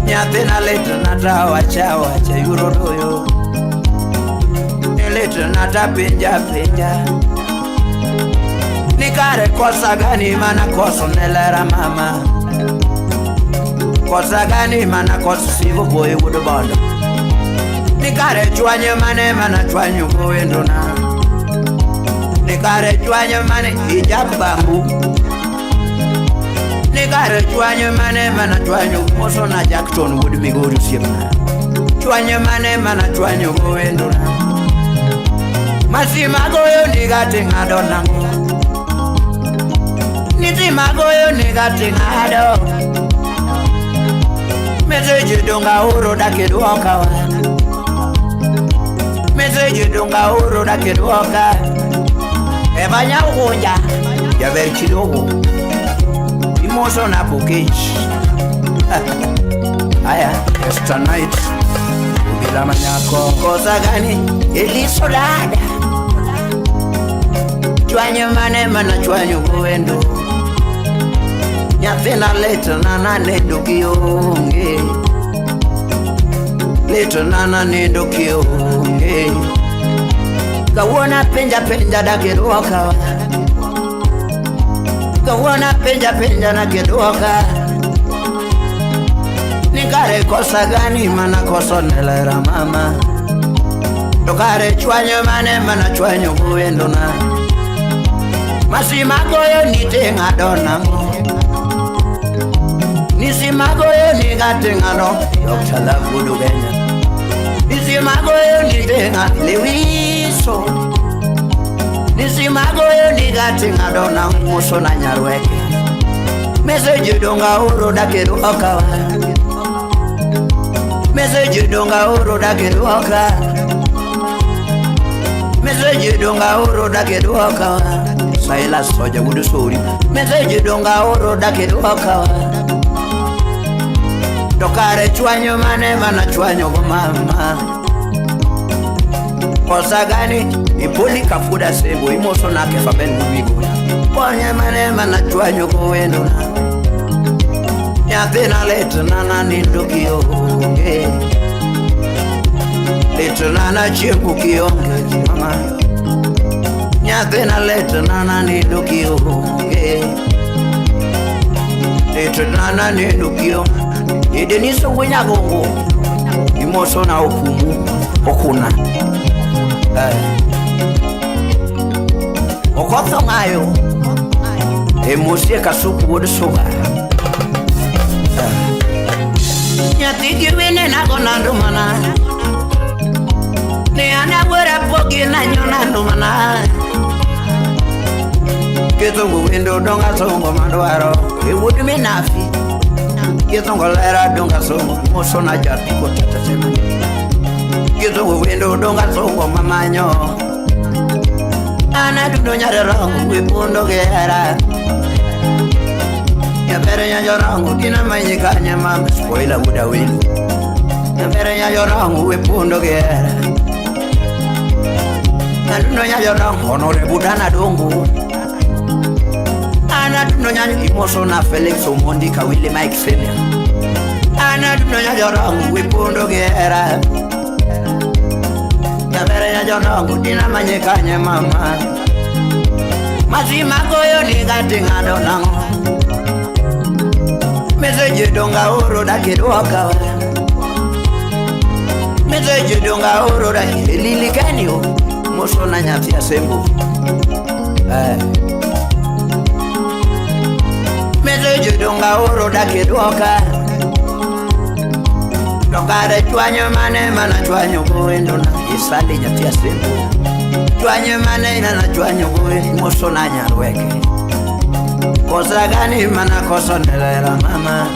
Nyathina litna ta wacha wacha yuro doyo. Litna ta penja penja. Ni kare kosa gani mana koso ne lera mama. Kosa gani mana koso sivo boy wuod bondo. Ni kare chwanye mane mana chwanyo go wendona. Ni kare chwanyo mane hijab bambu. Ni kare chwanyo mane mana chwanyo mosona Jackson wuod Migori osiepna. Chwanyo mane mana chwanyo go wendona. Masima goyo niga ting'ado nang'o. Nitima goyo niga ting'ado. Message donga oro dakiduoka wa. Message donga oro dakiduoka. Eva nyaugonja jaber chidogo. Imoso na bukich. Aya, Esther Night Ubila manyako. Kosa gani eliso dada. Chwanyo mane mana chwanyo goendo. Nyathina litna na nindo kionge. Litna na nindo kionge. Kawuono penja penja dakiduoka. Kawuono penja penja nakiduoka. Ni kare kosa gani mana koso nelera mama. To kare chwanyo mane mana chwanyo goendo na. Masima goyo ni te ng'ado nang'o. Nisima goyo ni gate ng'ado. Dr. Love Wudu Kenya. Nisima goyo ni te ng'ado lewiso. Nisima goyo ni gate ng'ado nang'o moso na nyarweke. Message donga oro dakiduoka wa. Message donga oro dakiduoka. Message donga oro dakiduoka wa. Saila soja wudu sori. Message donga oro dakiduoka wa. To kare chwanyo mane mana chwanyo go mama. Kosa gani ipoli kafuda sebo imoso na kefa ben bubigo. Ponye mane mana chwanyo go wendo na. Nyathina litna na nindo kionge. Litna na chiemo kionge mama. Nyathina litna na nindo kionge. Litna na nindo kionge. Edeniso winyagongo. Imoso na okumu okuna. Okotho ng'ayo. Emosie kasuku wuod suga. Nyathi gi wine nago nando mana. Ne an awuora pogi nanyo nando mana. Kithungu wendo donga songo madwaro. E wuod minafi. Kithungu lera donga songo moso na japiko tata tena. Kithungu wendo donga songo mamanyo. Ana dundo nyare rangu we pondo gera. Nyabere nyajo rangu dina manyi kanya mama spoiler wuda winu. Nyabere nyajo rangu we pondo gera. Adundo nyajo rangu honore budana dongo. Ana dundo nyajo imoso na Felix Omondi Kawili Mike Senior. Ana dundo nyajo rangu we pondo gera. Nyabere nyajo rangu dina manyi kanya mama. Masima goyo ni gati ng'ado nang'o. Message donga oro dakiduoka wa. Message donga oro dakilili kenyo. Moso na nyathi asembo. Message donga oro dakiduoka. To kare chwanyo mane mana chwanyo goendo na isali nyathi asembo. Chwanyo mane mana chwanyo goendo moso na nyarweke. Kosa gani mana koso nelera mama.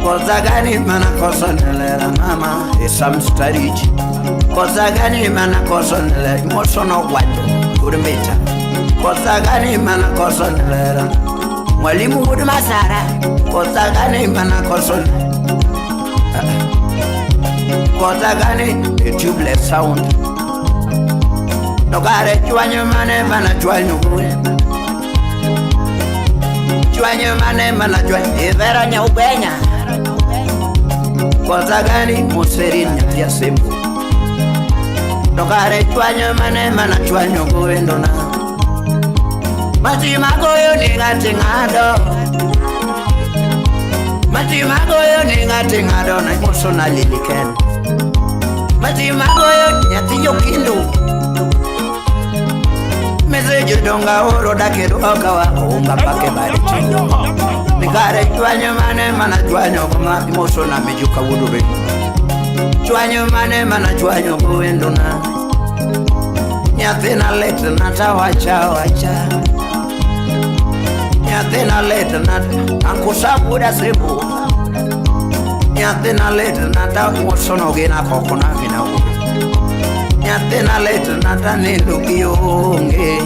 Kosa gani mana koso nelera mama. Esam stariji. Kosa gani mana koso nelera moso no gwacho kurmeta. Kosa gani mana koso nelera mwalimu wuod masara. Kosa gani mana koso. Kosa gani a tubeless sound. No kare chwanyo mane mana chwanyo goendo. Chwanyo mane mana chwanyo ivera nyaubenya. Kosa gani museri nyathi asembo. To kare chwanyo mane mana chwanyo goendo na. Masima goyo ni ng'ati ng'ado. Masima goyo ni ng'ati ng'ado na moso na liliken. Masima goyo nyathi jokindu. Message donga oro dakiduoka wa unga pake bari tingo. Nikare chwanyo mane mana chwanyo koma moso na mijuka wudu. Chwanyo mane mana chwanyo goendo na. Nyathina litna tawacha wacha. Nyathina litna ankusa buda sebu. Nyathina litna ta usono gina kokona gina Nyathina litna ta nindo kionge.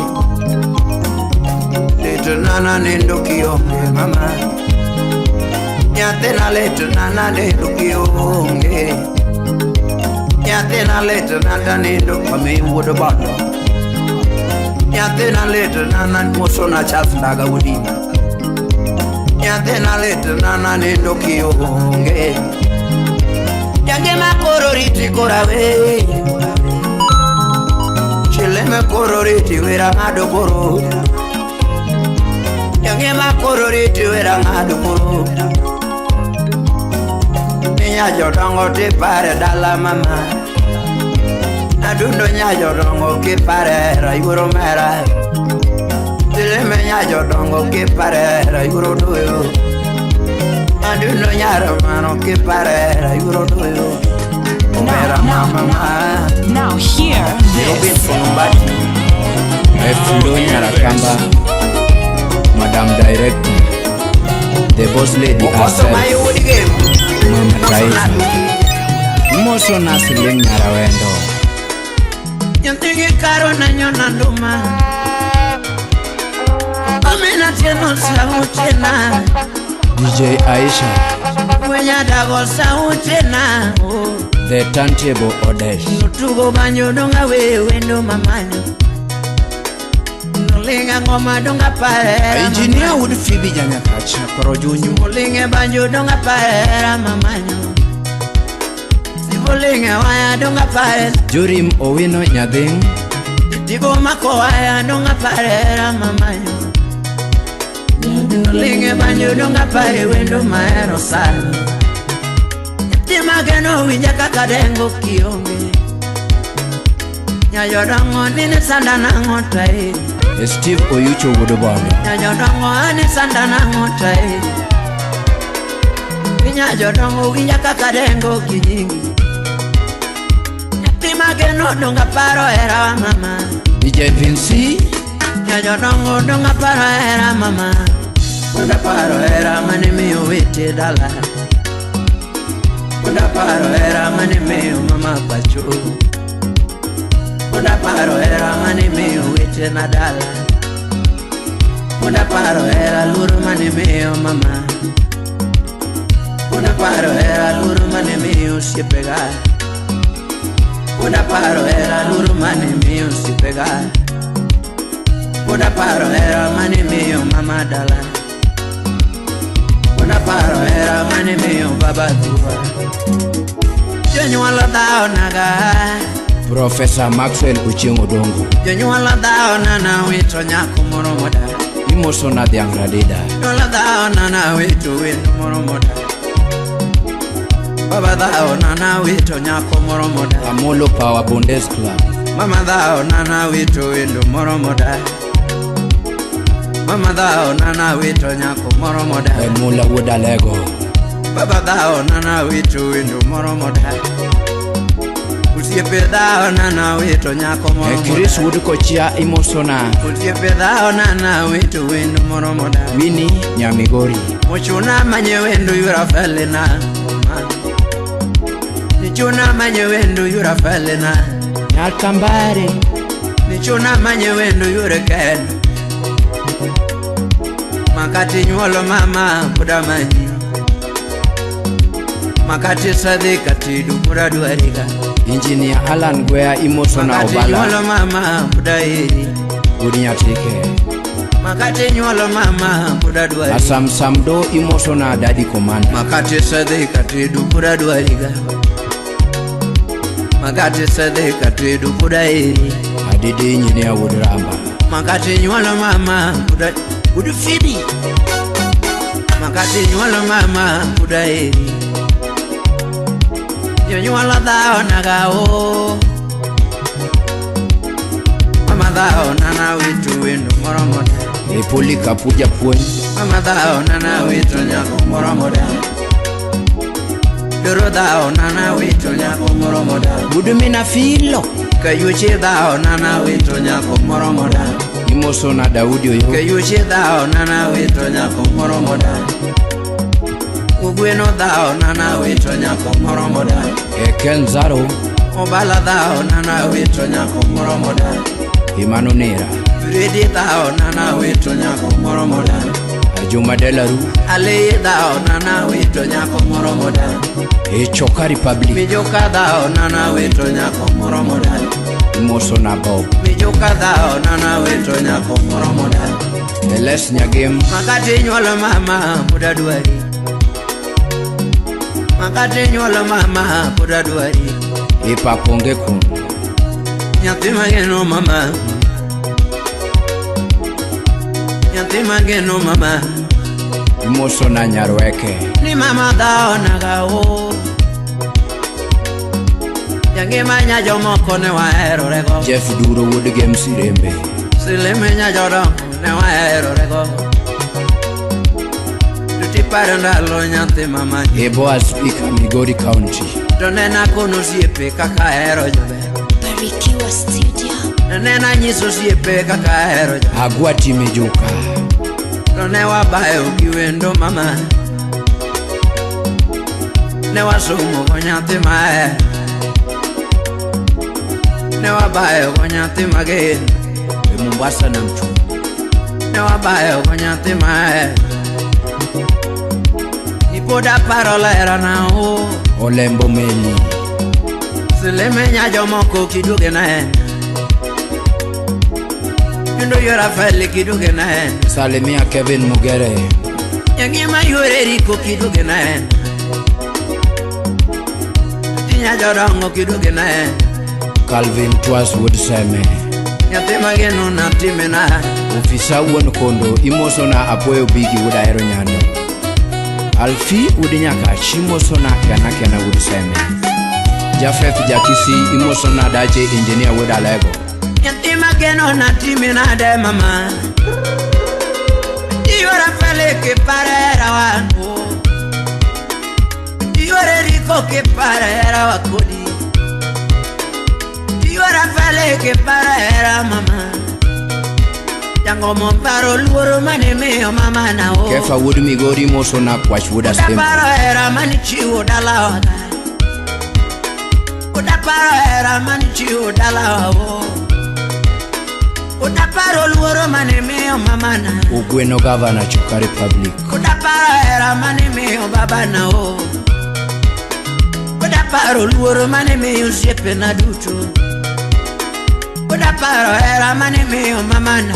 Litna na nindo kionge mama. Nyathina litna na nindo kionge. Nyathina litna ta nindo kami wuod bondo. Nyathina litna na musona Charles Ndaga Odinga. Nyathina litna na nindo kionge. Jangima koro riti kora we. Chileme koro riti wera ng'ado koro. Jangima koro riti wera ng'ado koro. Nya jodongo tipare dala mama. Adundo nya jodongo kipare rayuro mera. Chileme nya jodongo kipare rayuro doyo. Adundo nya romano kipare rayuro doyo. Omera mama ma. Now hear this. Flo Nyarakamba, Madam Director, the boss lady herself, Mama Taifa, Moso na Siling Nyarawendo. Nyathigi karo na nyona nduma. Amina tieno sautena. DJ Aisha, Mwenye sautena. the turntable Odesh. Nutugo banyo donga wewe ndo mamanyo. Nulinga ngoma donga parera. Engineer Wood Phoebe Janyakacha Korojunyu. Nulinga banyo donga parera mamanyo. Sibulinga waya donga parera. Jurim Owino Nyadhing, Tigo mako waya donga parera mamanyo. Nulinga banyo donga pare wendo maero sana. Timageno winja kaka dengo kionge. Nyajodongo nini sanda nang'o tae. Steve Oyucho Wuod Bondo, Nyajodongo ani sanda nang'o tae. Nyajodongo winja kaka dengo kinyingi. Timageno donga paro era mama. DJ Vinci, Nyajodongo donga paro era mama. Donga paro era mane miyo wete dala. Donga paro era mane miyo mama pacho. Donga paro era mane miyo wete na dala. Donga paro era luoro mane miyo mama. Donga paro era luoro mane miyo osiepega. Donga paro era luoro mane miyo osiepega. Donga paro era mane miyo mama dala. Donga paro era mane miyo baba tuba. Jonyuol dhao naga. Professor Maxwell Ochieng Odongo, Jonyuol dhao nana wito nyako moro moda. Imoso na dhiang' Radida, Jonyuol dhao nana wito wendo moro moda. Baba dhao nana wito nyako moro moda. Amolo Power Bondes Club, Mama dhao nana wito wendo moro moda. Mama dhao nana wito nyako moro moda. Emula Wuod Alego, Baba dhao nana wito wendo moro moda. Osiepe dhao nana wito nyako moro Chris moda. Wuod Kochia imoso na Osiepe dhao nana wito wendo moro moda. Winnie Nyamigori, Mochuna manye wendo yura felena. Nichuna manye wendo yura felena. Nyakambare, Nichuna manye wendo yure ken. Makati nyuolo mama buda manyi. Makati sadhi katidu buda dwariga. Engineer Alan Gwea imoso na Makati Obala nyuolo mama buda eri. Wuod Nyatike, Makati nyuolo mama buda dwariga. Asam Samdo imoso na Daddy Commander, Makati sadhi katidu buda dwariga. Makati sadhi katidu buda eri. Adede Engineer Wuod Ramba, Makati nyuolo mama buda budu Phoebe. Makati nyuolo mama buda eri. Jonyuol dhao naga o. Mama dhao nana wito wendo moro moda. Epoli Kapu japuonj, Mama dhao nana wito nyako moro moda. Doro dhao nana wito nyako moro moda. Wuod Mina Filo, Kayuchi dhao nana wito nyako moro moda. imoso na Daudi Oyo, Kayuchi dhao nana wito nyako moro moda. Ugweno dhao nana wito nyako moro moda. E Kenzaro. Obala dhao nana wito nyako moro moda. Imano Nera. Fredi dhao nana wito nyako moro moda. Juma Delaru. Aleye dhao nana wito nyako moro moda. E Choka Republic. Mijoka dhao nana wito nyako moro moda. Imoso na Bob. Mijoka dhao nana wito nyako moro moda. Eles Nyagem. Makati nyuolo mama pod adwari. Makati nyuolo mama pod adwari. E Paponge kun. Nyathi mageno mama. Nyathi mageno mama. Imoso na Nyarweke. Ni mama dhao naga o. Jangima nya jomoko ne waherorego. Jeff Duro wuod Gem Sirembe. Sileme nya jodongo ne waherorego. Tuti paro ndalo nyathi mama. E Boaz Speaker Migori County. To nena kono osiepe kaka ahero jober. Barikiwa Studio. To nena nyiso osiepe kaka ahero jober. Agwati Mijuka. To ne wabayo gi wendo mama. Ne wasomo go nyathi mahero. Ne wabayo go nyathi mageno. E Mombasa na Mchumba. Ne wabayo go nyathi mahero. Ni pod aparo lerana o. Olembo Meli. Sileme nya jomoko kiduoge na en. Kendo yora fele kiduoge na en. Salimia Kevin Mugere. Jangima yore riko kiduoge na en. Tinya jodongo kiduoge na en. Calvin Twas wuod Seme. Nyathi mageno natime na. Ofisa wuon kondo imoso na Apoyo Bigi wuod Ahero Nyando. Alfi wuod Nyakach imoso na Kiana Kiana wuod Seme. Jafeth Jakisi imoso na Dache Engineer wuod Alego. Nyathi mageno natime nade mama. Yora fele kiparera wangu. Yore riko kiparera wakodi. Yora fele kiparera mama. Jango momparo luoro mane miyo mama na o. Kefa wuod Migori imoso na Kwach wuod Asembo. Udaparo hera mane chiwo dalawa. Udaparo hera mane chiwo dalawa o. Udaparo luoro mane miyo mama na. Ugweno Gavana Choka Republic. Udaparo hera mane miyo baba na o. Udaparo luoro mane miyo osiepena duto. Udaparo hera mane miyo mama na.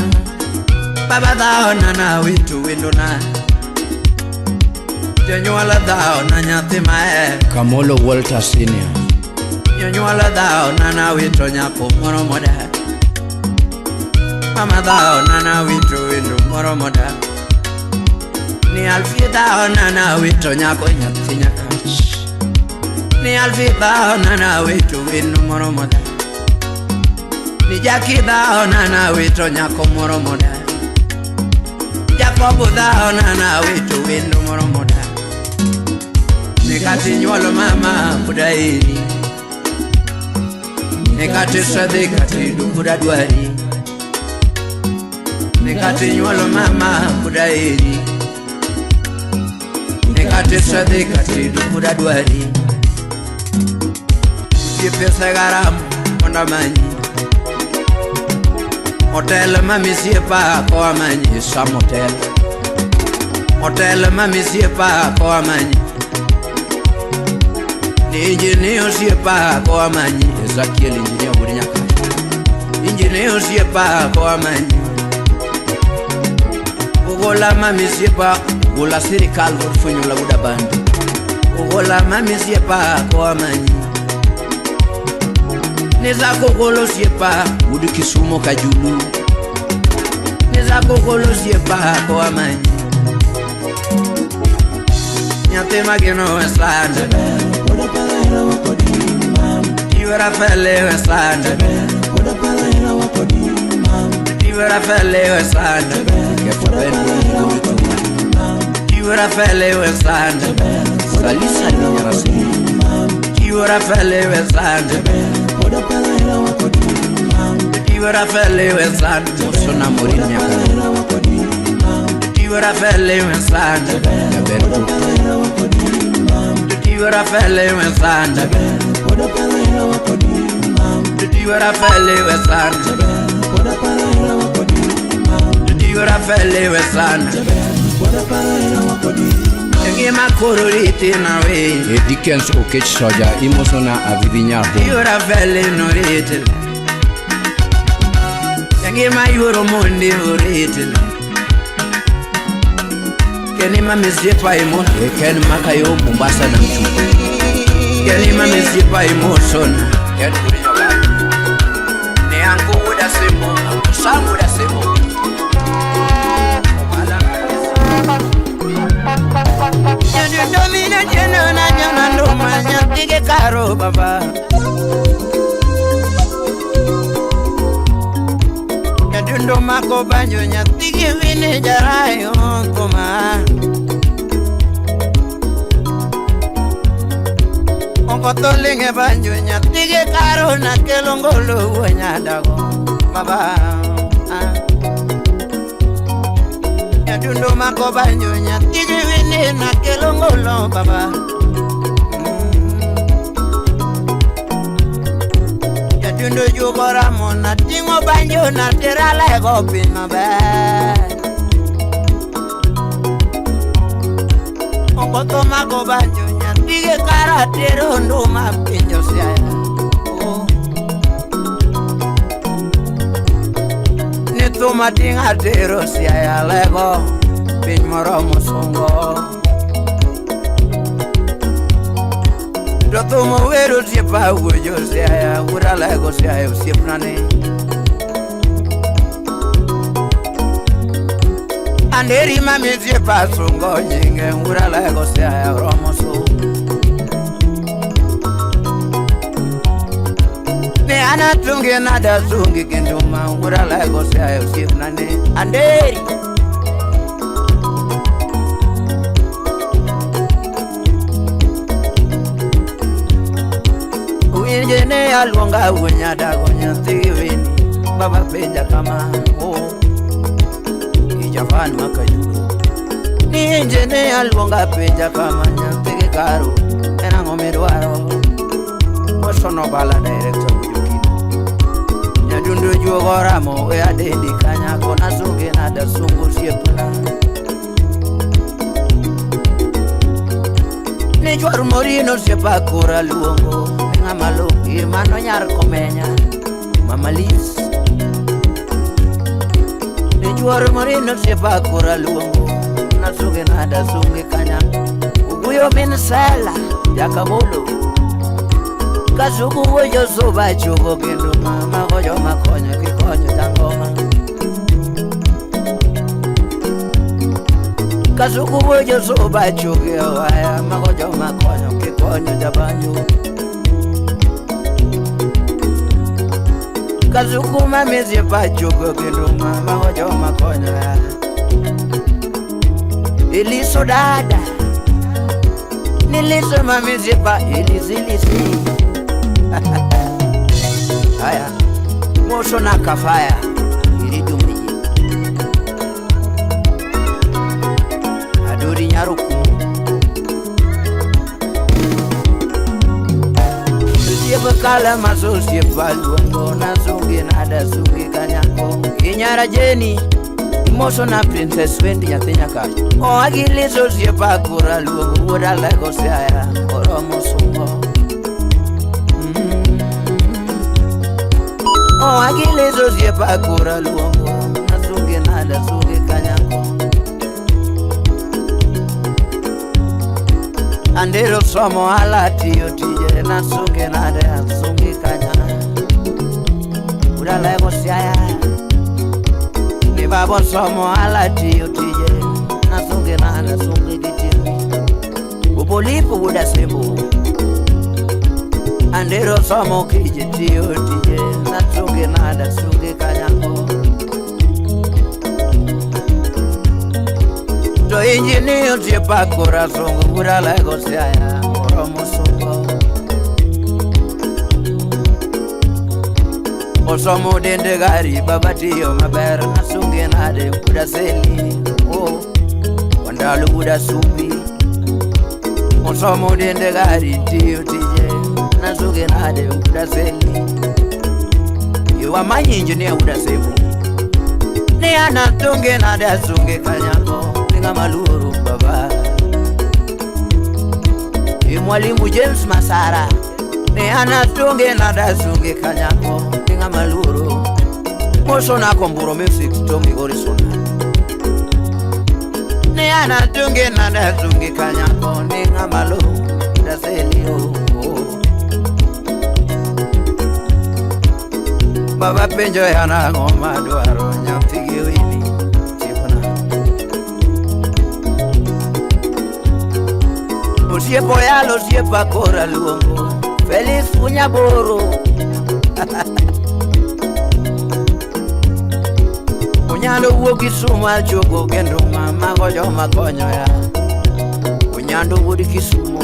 Baba dhao na na wito wendo na. Jonyuol dhao na nyathi mahero. Kamolo Walter Senior. Jonyuol dhao na na wito nyako moro moda. Mama dhao na na wito wendo moro moda. Ni Alfi dhao na na wito nyako nyathi Nyakach. Ni Alfi dhao na na wito wendo moro moda. Ni Jaki dhao na na wito nyako moro moda. Jacobo dhao na na wito wendo moro moda. Ni kati nyuolo mama pod aheri. Ni kati sadhi kati du pod adwari. Ni kati nyuolo mama pod aheri. Ni kati sadhi kati du pod adwari. Nitie pesa garam mondo amanyi. Hotel mami siepa ko amanyi. Sam Hotel. Hotel mami siepa ko amanyi. Ni injini osiepa ko amanyi. Ezekiel Engineer wuod Nyakach. Injini osiepa ko amanyi. Ogola mami siepa. Ogola sirikal wuod Funyula wuod Abandu. Ogola mami siepa ko amanyi. Nizako golo siepa wuod Kisumo Kajulu. Nizako golo siepa ko amanyi. Nyathi mageno Westland. Yora fele Westland. Yora fele Westland. Kefa Ben wuod Migori Thum. Yora fele Westland. Salisa ni Nyarasi. Yora fele Westland. Yora fele Westland. Moso na Morin Nyakalo. Tiwora fele wesana. Jaber chuth. Tiwora fele wesana. Tiwora fele wesana. Tiwora fele wesana. Ngima koro riti na we. E Dickens Okech Soja imosona Avivi Nyar Huma. Tiwora fele no riti. Ngima yoro mondi oriti. Keni mami siepa emotion. E Ken Makayo Mombasa na Mchuku. Keni mami siepa emotion. Ken Kurinyoga. Ne angu wuda semo, angu sangu da semo. Nyanyo mina jeno na nyana nduma nyatige karo baba. Nyadundo mako banyo nyatige wine jarayo koma. Onkotolinge banyo nyatige karo na kelongolo nyadago baba. Nyadundo mako banyo nyatige wine na kelongolo baba. Nyadundo jugora mona tingo banyo na terala ego pin maber. Onkoto mako banyo nyatige karatero nduma pinjo siaya. Nituma tinga tero siaya lego piny moromo sungo. To thumo wero osiepa wuoyo siaya wuod alego siaya osiepna ni. Anderi mami osiepa sungo nyinge wuod alego siaya oromo sungo. Ne anatungi nadasungi kendo ma wuod alego siaya osiepna ni. Anderi. Winje ne aluonga wuon nyadago nyathi wini baba penja kama oh ijavan makayudo. Ninje ne aluonga penja kama nyathi karo en ang'o midwaro. Mosono bala director Ujokino. Nyadundo juogo ramo we adendi kanyako nasungi nadasungu osiepna. Ne chwar morino osiepa kora luongo ng'ama loki mano nyar komenya mama Liz. Ne chwar morino osiepa kora luongo nasungi nadasungi kanya. Uguyo min sela jakabolo. Kasuku wuoyo suba chugo kendo mama goyo makonyo kikonyo jangoma. Kasuku wuoyo suba chugo waya magoyo makonyo kikonyo jabanyo. Kasuku mami siepa chugo kendo mama goyo makonyo ya. Eliso dada niliso mami siepa elisi elisi. Haya moso na kafaya iridumije adori nyaruku. Siepa kala maso siepa luongo nasungi nadasungi kanyako. Inyara jeni moso na princess Wendy nyathi nyakacha. Oagiliso siepa kura luongo wuod alego siaya oromo sungo. Oagiliso siepa kura luongo nasungi nadasungi kanyako. Andero somo ala tiyo tije nasungi nade asungi kanya. Wuod alego siaya. Ni babo somo ala tiyo tije nasungi nade asungi gitimi. Upolipo wuod asembo. Andero somo kije tiyo tije nasungi nade asungi kanyako. To injini osiepa kora sungo wuod alego siaya oromo sungo. Osomo dende gari baba tiyo maber nasungi nade wuod aseli. Oh. Wandalo wuod Asumbi osomo dende gari tiyo tije nasunge nade wuod Aseli iwamanyi injinia wuod Asembo ne an atunge nade asunge kanyako ni ng'ama luoro baba. E mwalimu James Masara ne an atunge nade asunge kanyako ni ng'ama luoro. Mosona Komburo Music to Migori Sona ne an atunge nade asunge kanyako ni ng'ama luoro Daseli oh. Baba penjo an ang'o madwaro nyathi gi wini chikona. Osiepo yalo osiepa kora luongo Felix Unyaboro. Onyando wuok Kisumu achopo kendo mamago joma konyo ya. Onyando wuod Kisumu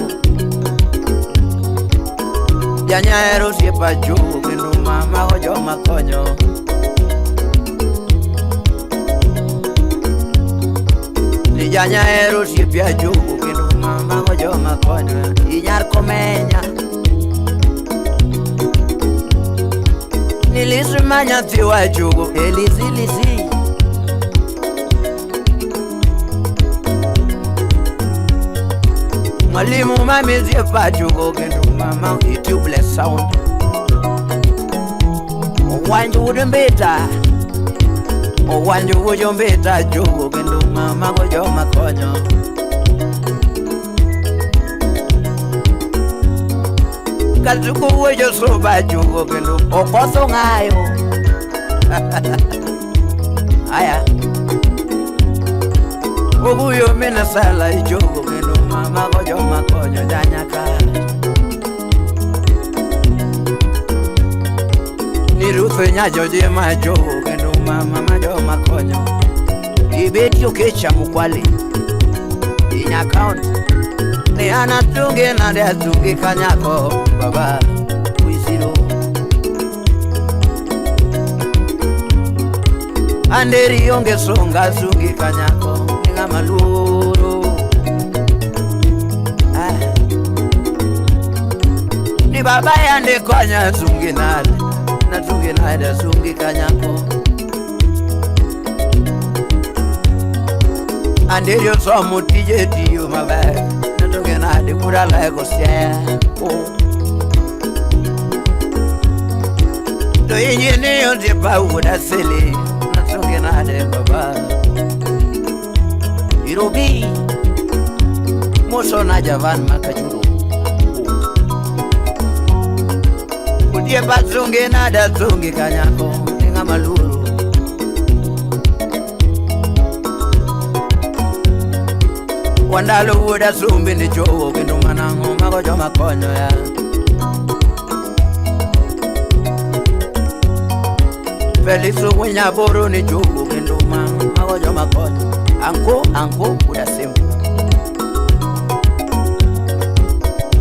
Janyaero osiepa chopo kendo mamago joma konyo. Ni Janyaero osiepa chopo kendo mamago joma konyo. Inyar komenya Nilisima nyathi wachogo Elisi lisi. Mwalimu mami osiepa chogo kendo mama itubeless sound. Owanjo wuod Mbita Owanjo wuod Mbita chogo kendo mama go joma konyo. Kasuku wuod Josuba chogo kendo okoso ng'ayo. Aya Oguyo mina sala ichogo kendo mama go joma konyo janyaka. Ni Ruth nyajoji ma chogo kendo mama ma joma konyo. Ibeti okecha mukwale Inya count ne an atunge nade asunge kanyako baba Wisiro. Anderi onge songa asunge kanyako ni ng'ama luoro. Ah. Ni baba yande konya asunge nade nasunge nade asunge kanyako. Anderi osomo tije tiyo maber natunge nade kura lego Siaya. To injini osiepa wuod Aseli nasunge nade baba. Irobi mosona Javan Makachuro. Osiepa sunge nade asunge kanyako ni ng'ama luoro. Wandalo wuod Asumbi ni chowo kendo manang'o mago joma konyo ya. Felix Unyaboro ni chowo kendo mago joma konyo. Anko anko wuod Asembo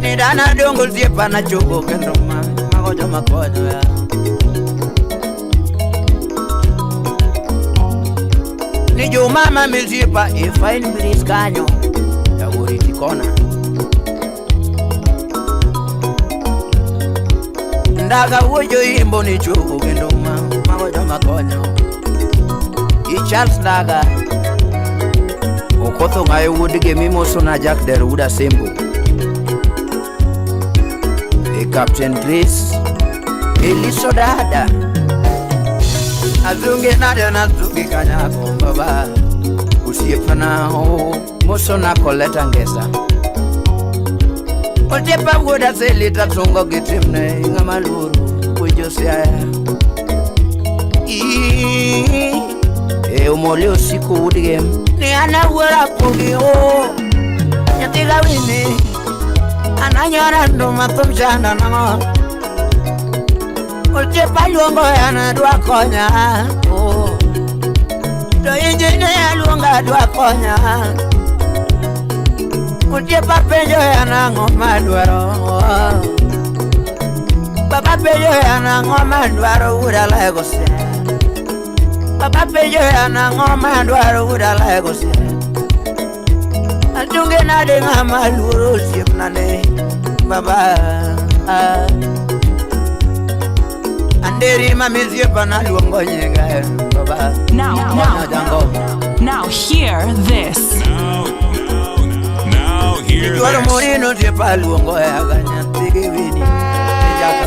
ni dana dongo osiepa na chogo kendo mago joma konyo ya. Ni jomama misiepa e fine bris kanyo Yaworiti kona. Ndaga wuoyo imbo ni chogo kendo mago joma konyo. I Charles Ndaga Okotho ng'ayo wuod Gemi mosona Jack Der wuod Asembo. E Captain Grace Eliso dada Asunge nade nasunge kanyako baba Osiepana o mosona Coleta Ngesa. Osiepa wuod Aseli tasungo gi timne ng'ama luoro wuod Siaya. E Omole osiko wuod Gem ne an awuora pogi o nyathi gawini an anyora ndo mathum chanda nang'o. Osiepa luongo an adwa konya oh. To injinia luonga adwa konya. Osiepa penjo an ang'o madwaro. Baba penjo an ang'o madwaro wuod Alego Siaya. Baba penjo an ang'o madwaro wuod Alego Siaya. nade ng'ama luoro osiepna ne baba. Anderi ma misiepana luongo nyinga baba. Now, Konyo jango. now hear this. Now hear Idwaro this. morino osiepa luongo yaga nyathi gi wini. Jaka.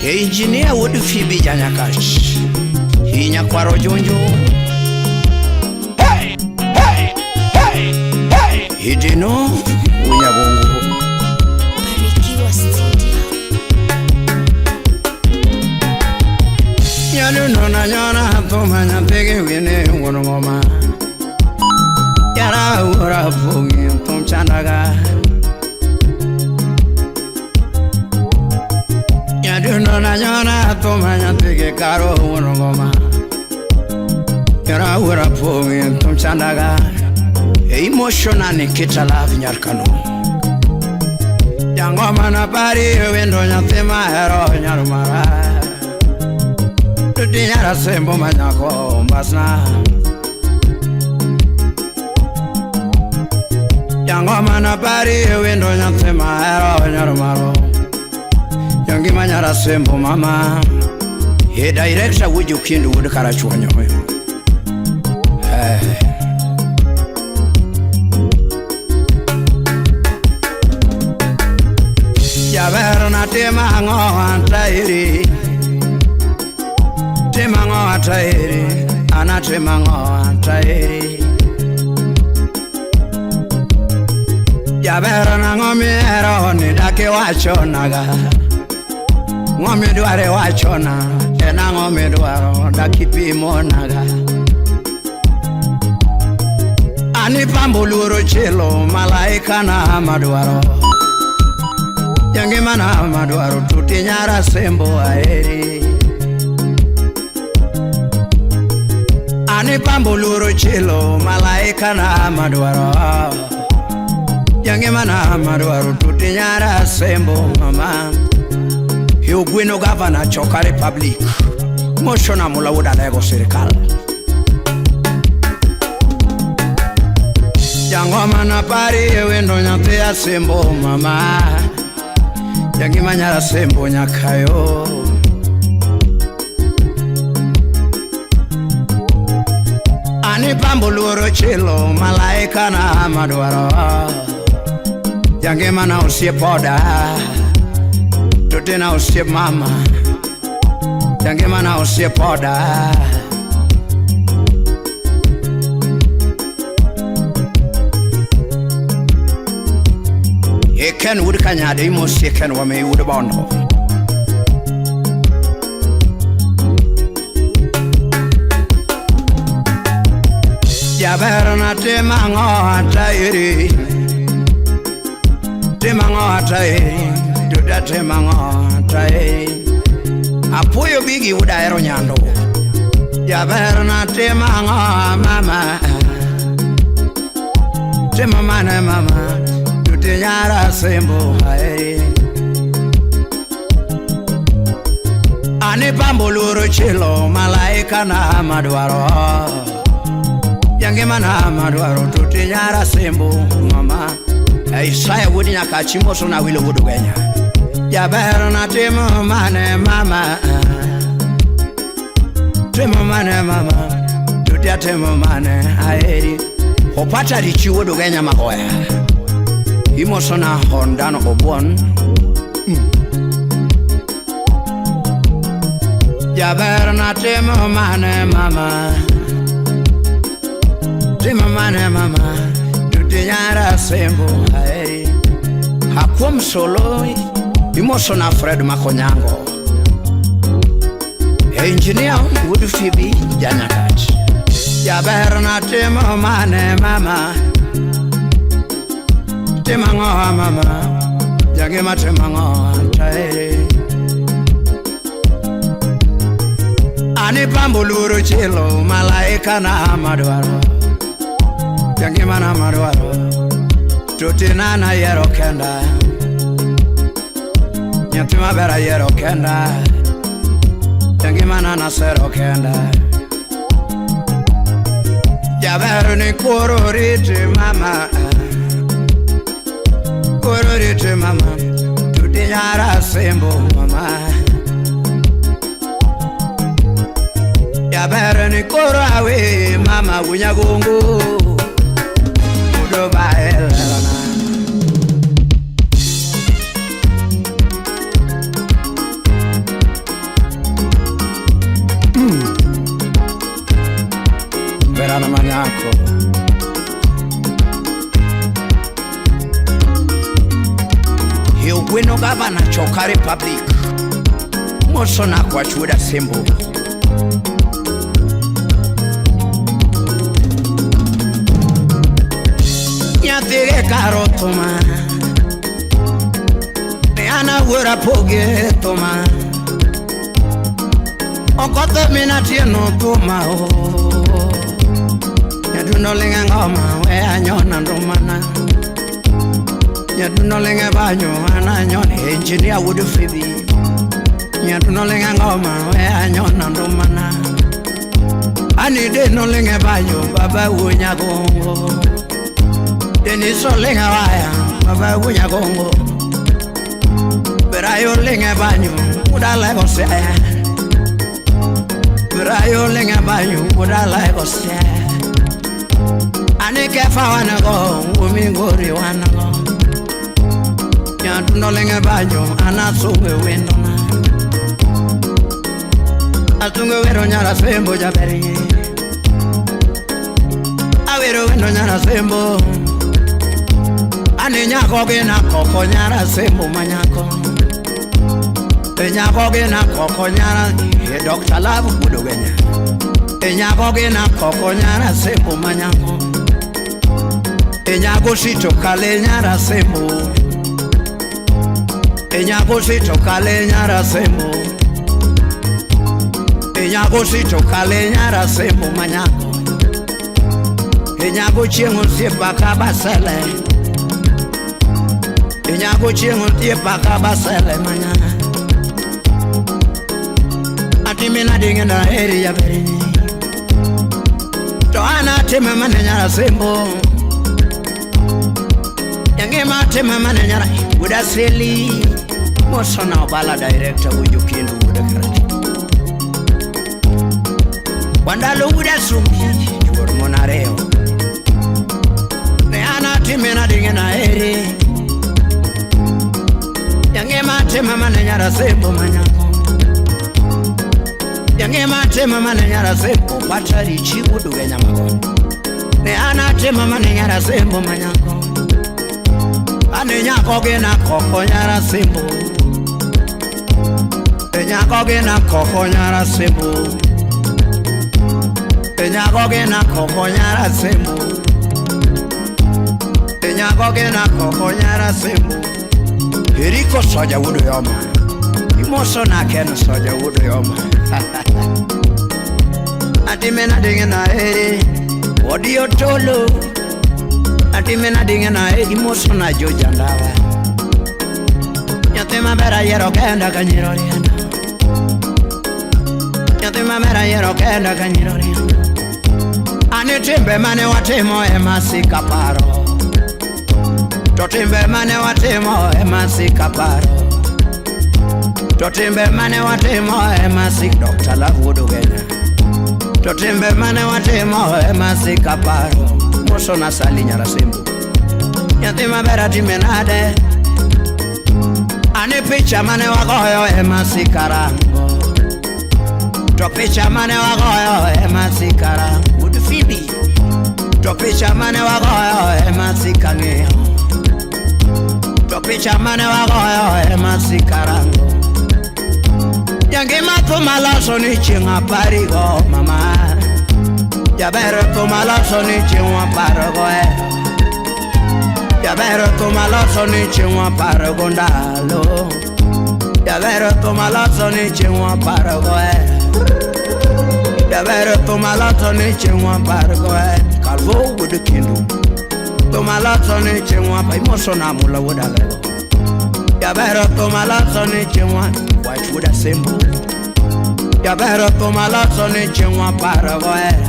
Engineer wuod Phoebe Janyakach Hinya kwaro junju Hidino Unyagongo Barikiwa Studio. Nyaluno na nyona thuma nyathigi wine wuon ng'oma Yara wuora pogi thum chandaga Nyaduno na nyona thuma nyathigi karo wuon ng'oma Yara wuora pogi thum chandaga Emotiona ni kita love nyarkano Jangoma na pari wendo nyathi mahero nyar mara Tuti nyara sembo manyako mbasna Jangoma na pari wendo nyathi mahero nyar maro Jangima nyara sembo mama He director wuju kindu wuod Karachuonyo. Eh. Jaber na timo ang'o antairi Timo ang'o antairi An atimo ang'o antairi Jaber nang'o mihero ni dak iwachonaga Ng'o midwaro iwachona En ang'o midwaro dak ipimonaga An ipambo luoro chilo malaika na madwaro Jangimana madwaro tuti nyara sembo aheri Ani pambo luoro chilo malaika na madwaro Jangimana madwaro tuti nyara sembo mama Ogweno gavana choka Republic Moshona mula wuod Alego sirikal Jangoma na pari wendo nyathi asembo mama Jangima nyara sembo nyakayo Ani pambo luoro chilo malaika na madwaro Jangima na osiep oda Tuti na osiep mama Jangima na osiep oda Eken wuod Kanyade imosi Eken wame wuod Bondo Jaber na timo ang'o antairi Timo ang'o antairi Duda timo ang'o antairi Apuoyo bigi wuod Ahero Nyando Jaber na timo ang'o mama Timo mane mama Tuti nyara sembo aheri Ani pambo luoro chilo malaika na madwaro Jangima na madwaro tuti nyara sembo mama Isaya wuod Nyakachi moso na wilo wuod Ugenya Jaber na timo mane mama Timo mane mama Tuti atimo mane aheri Opata richi wuod Ugenya magoya Imosona Hondano Obuon Jaber na timo mane mama Timo mane mama Tuti nyara sembo aheri Hakuom solo Imosona Fred Makonyango Engineer wuod Phoebe Janyakach Jaber na timo mane mama Timo ang'o mama Jangima timo ang'o antaeri Ani pambo luoro chilo malaika na madwaro Jangima na madwaro Tuti na nayiero kenda. Nyathi maber ayiero kenda. Jangimana nasero kenda. Jaber ni koro riti mama. Koro riti mama. Tudi nyara sembo mama. Jaber ni koro awe mama unyagongo. Udo baelana. Verana manyako. Hiugwino gavana Choka Republic. Moso na kwa chuda sembo. Nyathige karo thuma. Ne an awuora poge thuma. Okotho min atieno thuma o. Nyadundo linge ngoma we anyona ndumana. Nyadundo linge banyo an anyona engineer wuod Phoebe. Nyadundo linge ngoma we anyona ndumana. Ani de no linge banyo baba wuo nyagongo. Deniso linge waya baba wuo nyagongo. Berayo linge banyo udala gosea. Berayo linge banyo udala gosea. Ani kefa wanago umingori wanago. Nyadundo linge banyo anasunge wendo na. Asunge wero nyara sembo jaberi. Awero wendo nyara sembo. Ani nyako gina koko nyara sembo manyako. E nyako gina koko nyara e Dr. Love budogenya. E nyako gina koko nyara sembo manyako. E nyako sito kale nyara sembo. E nyako sito kale nyara sembo. E nyako sito kale nyara sembo manyako. E nyako chieng' osiepa kabasele. E nyako chieng' osiepa kabasele manyaka. Atimena dinge na heri ya beri. To an atime mane nyara sembo. Yangima atime mane nyara Udaseli. Mosona obala director wuju kindu wuda karati. Wandalo udasumbi chuor monareo. Ne an atime na dinge na heri. Yangima atime mane nyara sembo manyako. Yangima atime mane nyara sembo patari chibudu genyamako. Ne an atime mane nyara sembo manyako. Ane nyako gina koko nyara sembo. E nyako gina koko nyara sembo. E nyako gina koko nyara sembo. E nyako gina koko nyara sembo. Eriko soja wudo yoma. Imoso na ken soja wudo yoma. Atime na dinge na eri. Odio tolo. Atime na dinge na eri. Imoso na joja ndawa. Nyathi maber ayiero kenda ka nyiro riendo. Nyathi maber ayiero kenda ka nyiro riendo. Ani timbe mane watimo ema sika paro. To timbe mane watimo ema sika paro. To timbe mane watimo ema sik Dr. Love wuod Ugenya. To timbe mane watimo ema sika paro. Moso na sali nyara sembo. Nyathi maber atime nade. Ani picha mane wagoyo ema sikarango. To picha mane wagoyo ema sikarango. Wuod Phoebe. To picha mane wagoyo ema sikang'iyo. To picha mane wagoyo ema sikarango. Jangima thum aloso ni chieng' aparigo mama. Jaber thum aloso ni chieng' apargo hero. Jaber thum aloso ni chieng' apargo ndalo. Jaber thum aloso ni chieng' apargo hero. Jaber thum aloso ni chieng' apargo hero. Kalvo wuod Kindu. Thum aloso ni chieng' apa imoso na mula wuod Alego. Jabero thum aloso ni chieng' wach wuod Asembo. Jabero thum aloso ni chieng' waparo go hera.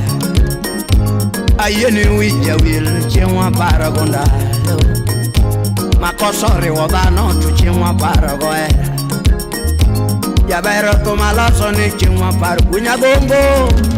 Ayie ni wich jawil chieng' waparo go ndalo. Makosa oriwo dhano to chieng' waparo go hera. Jabero thum aloso ni chieng' waparo gunya gombo.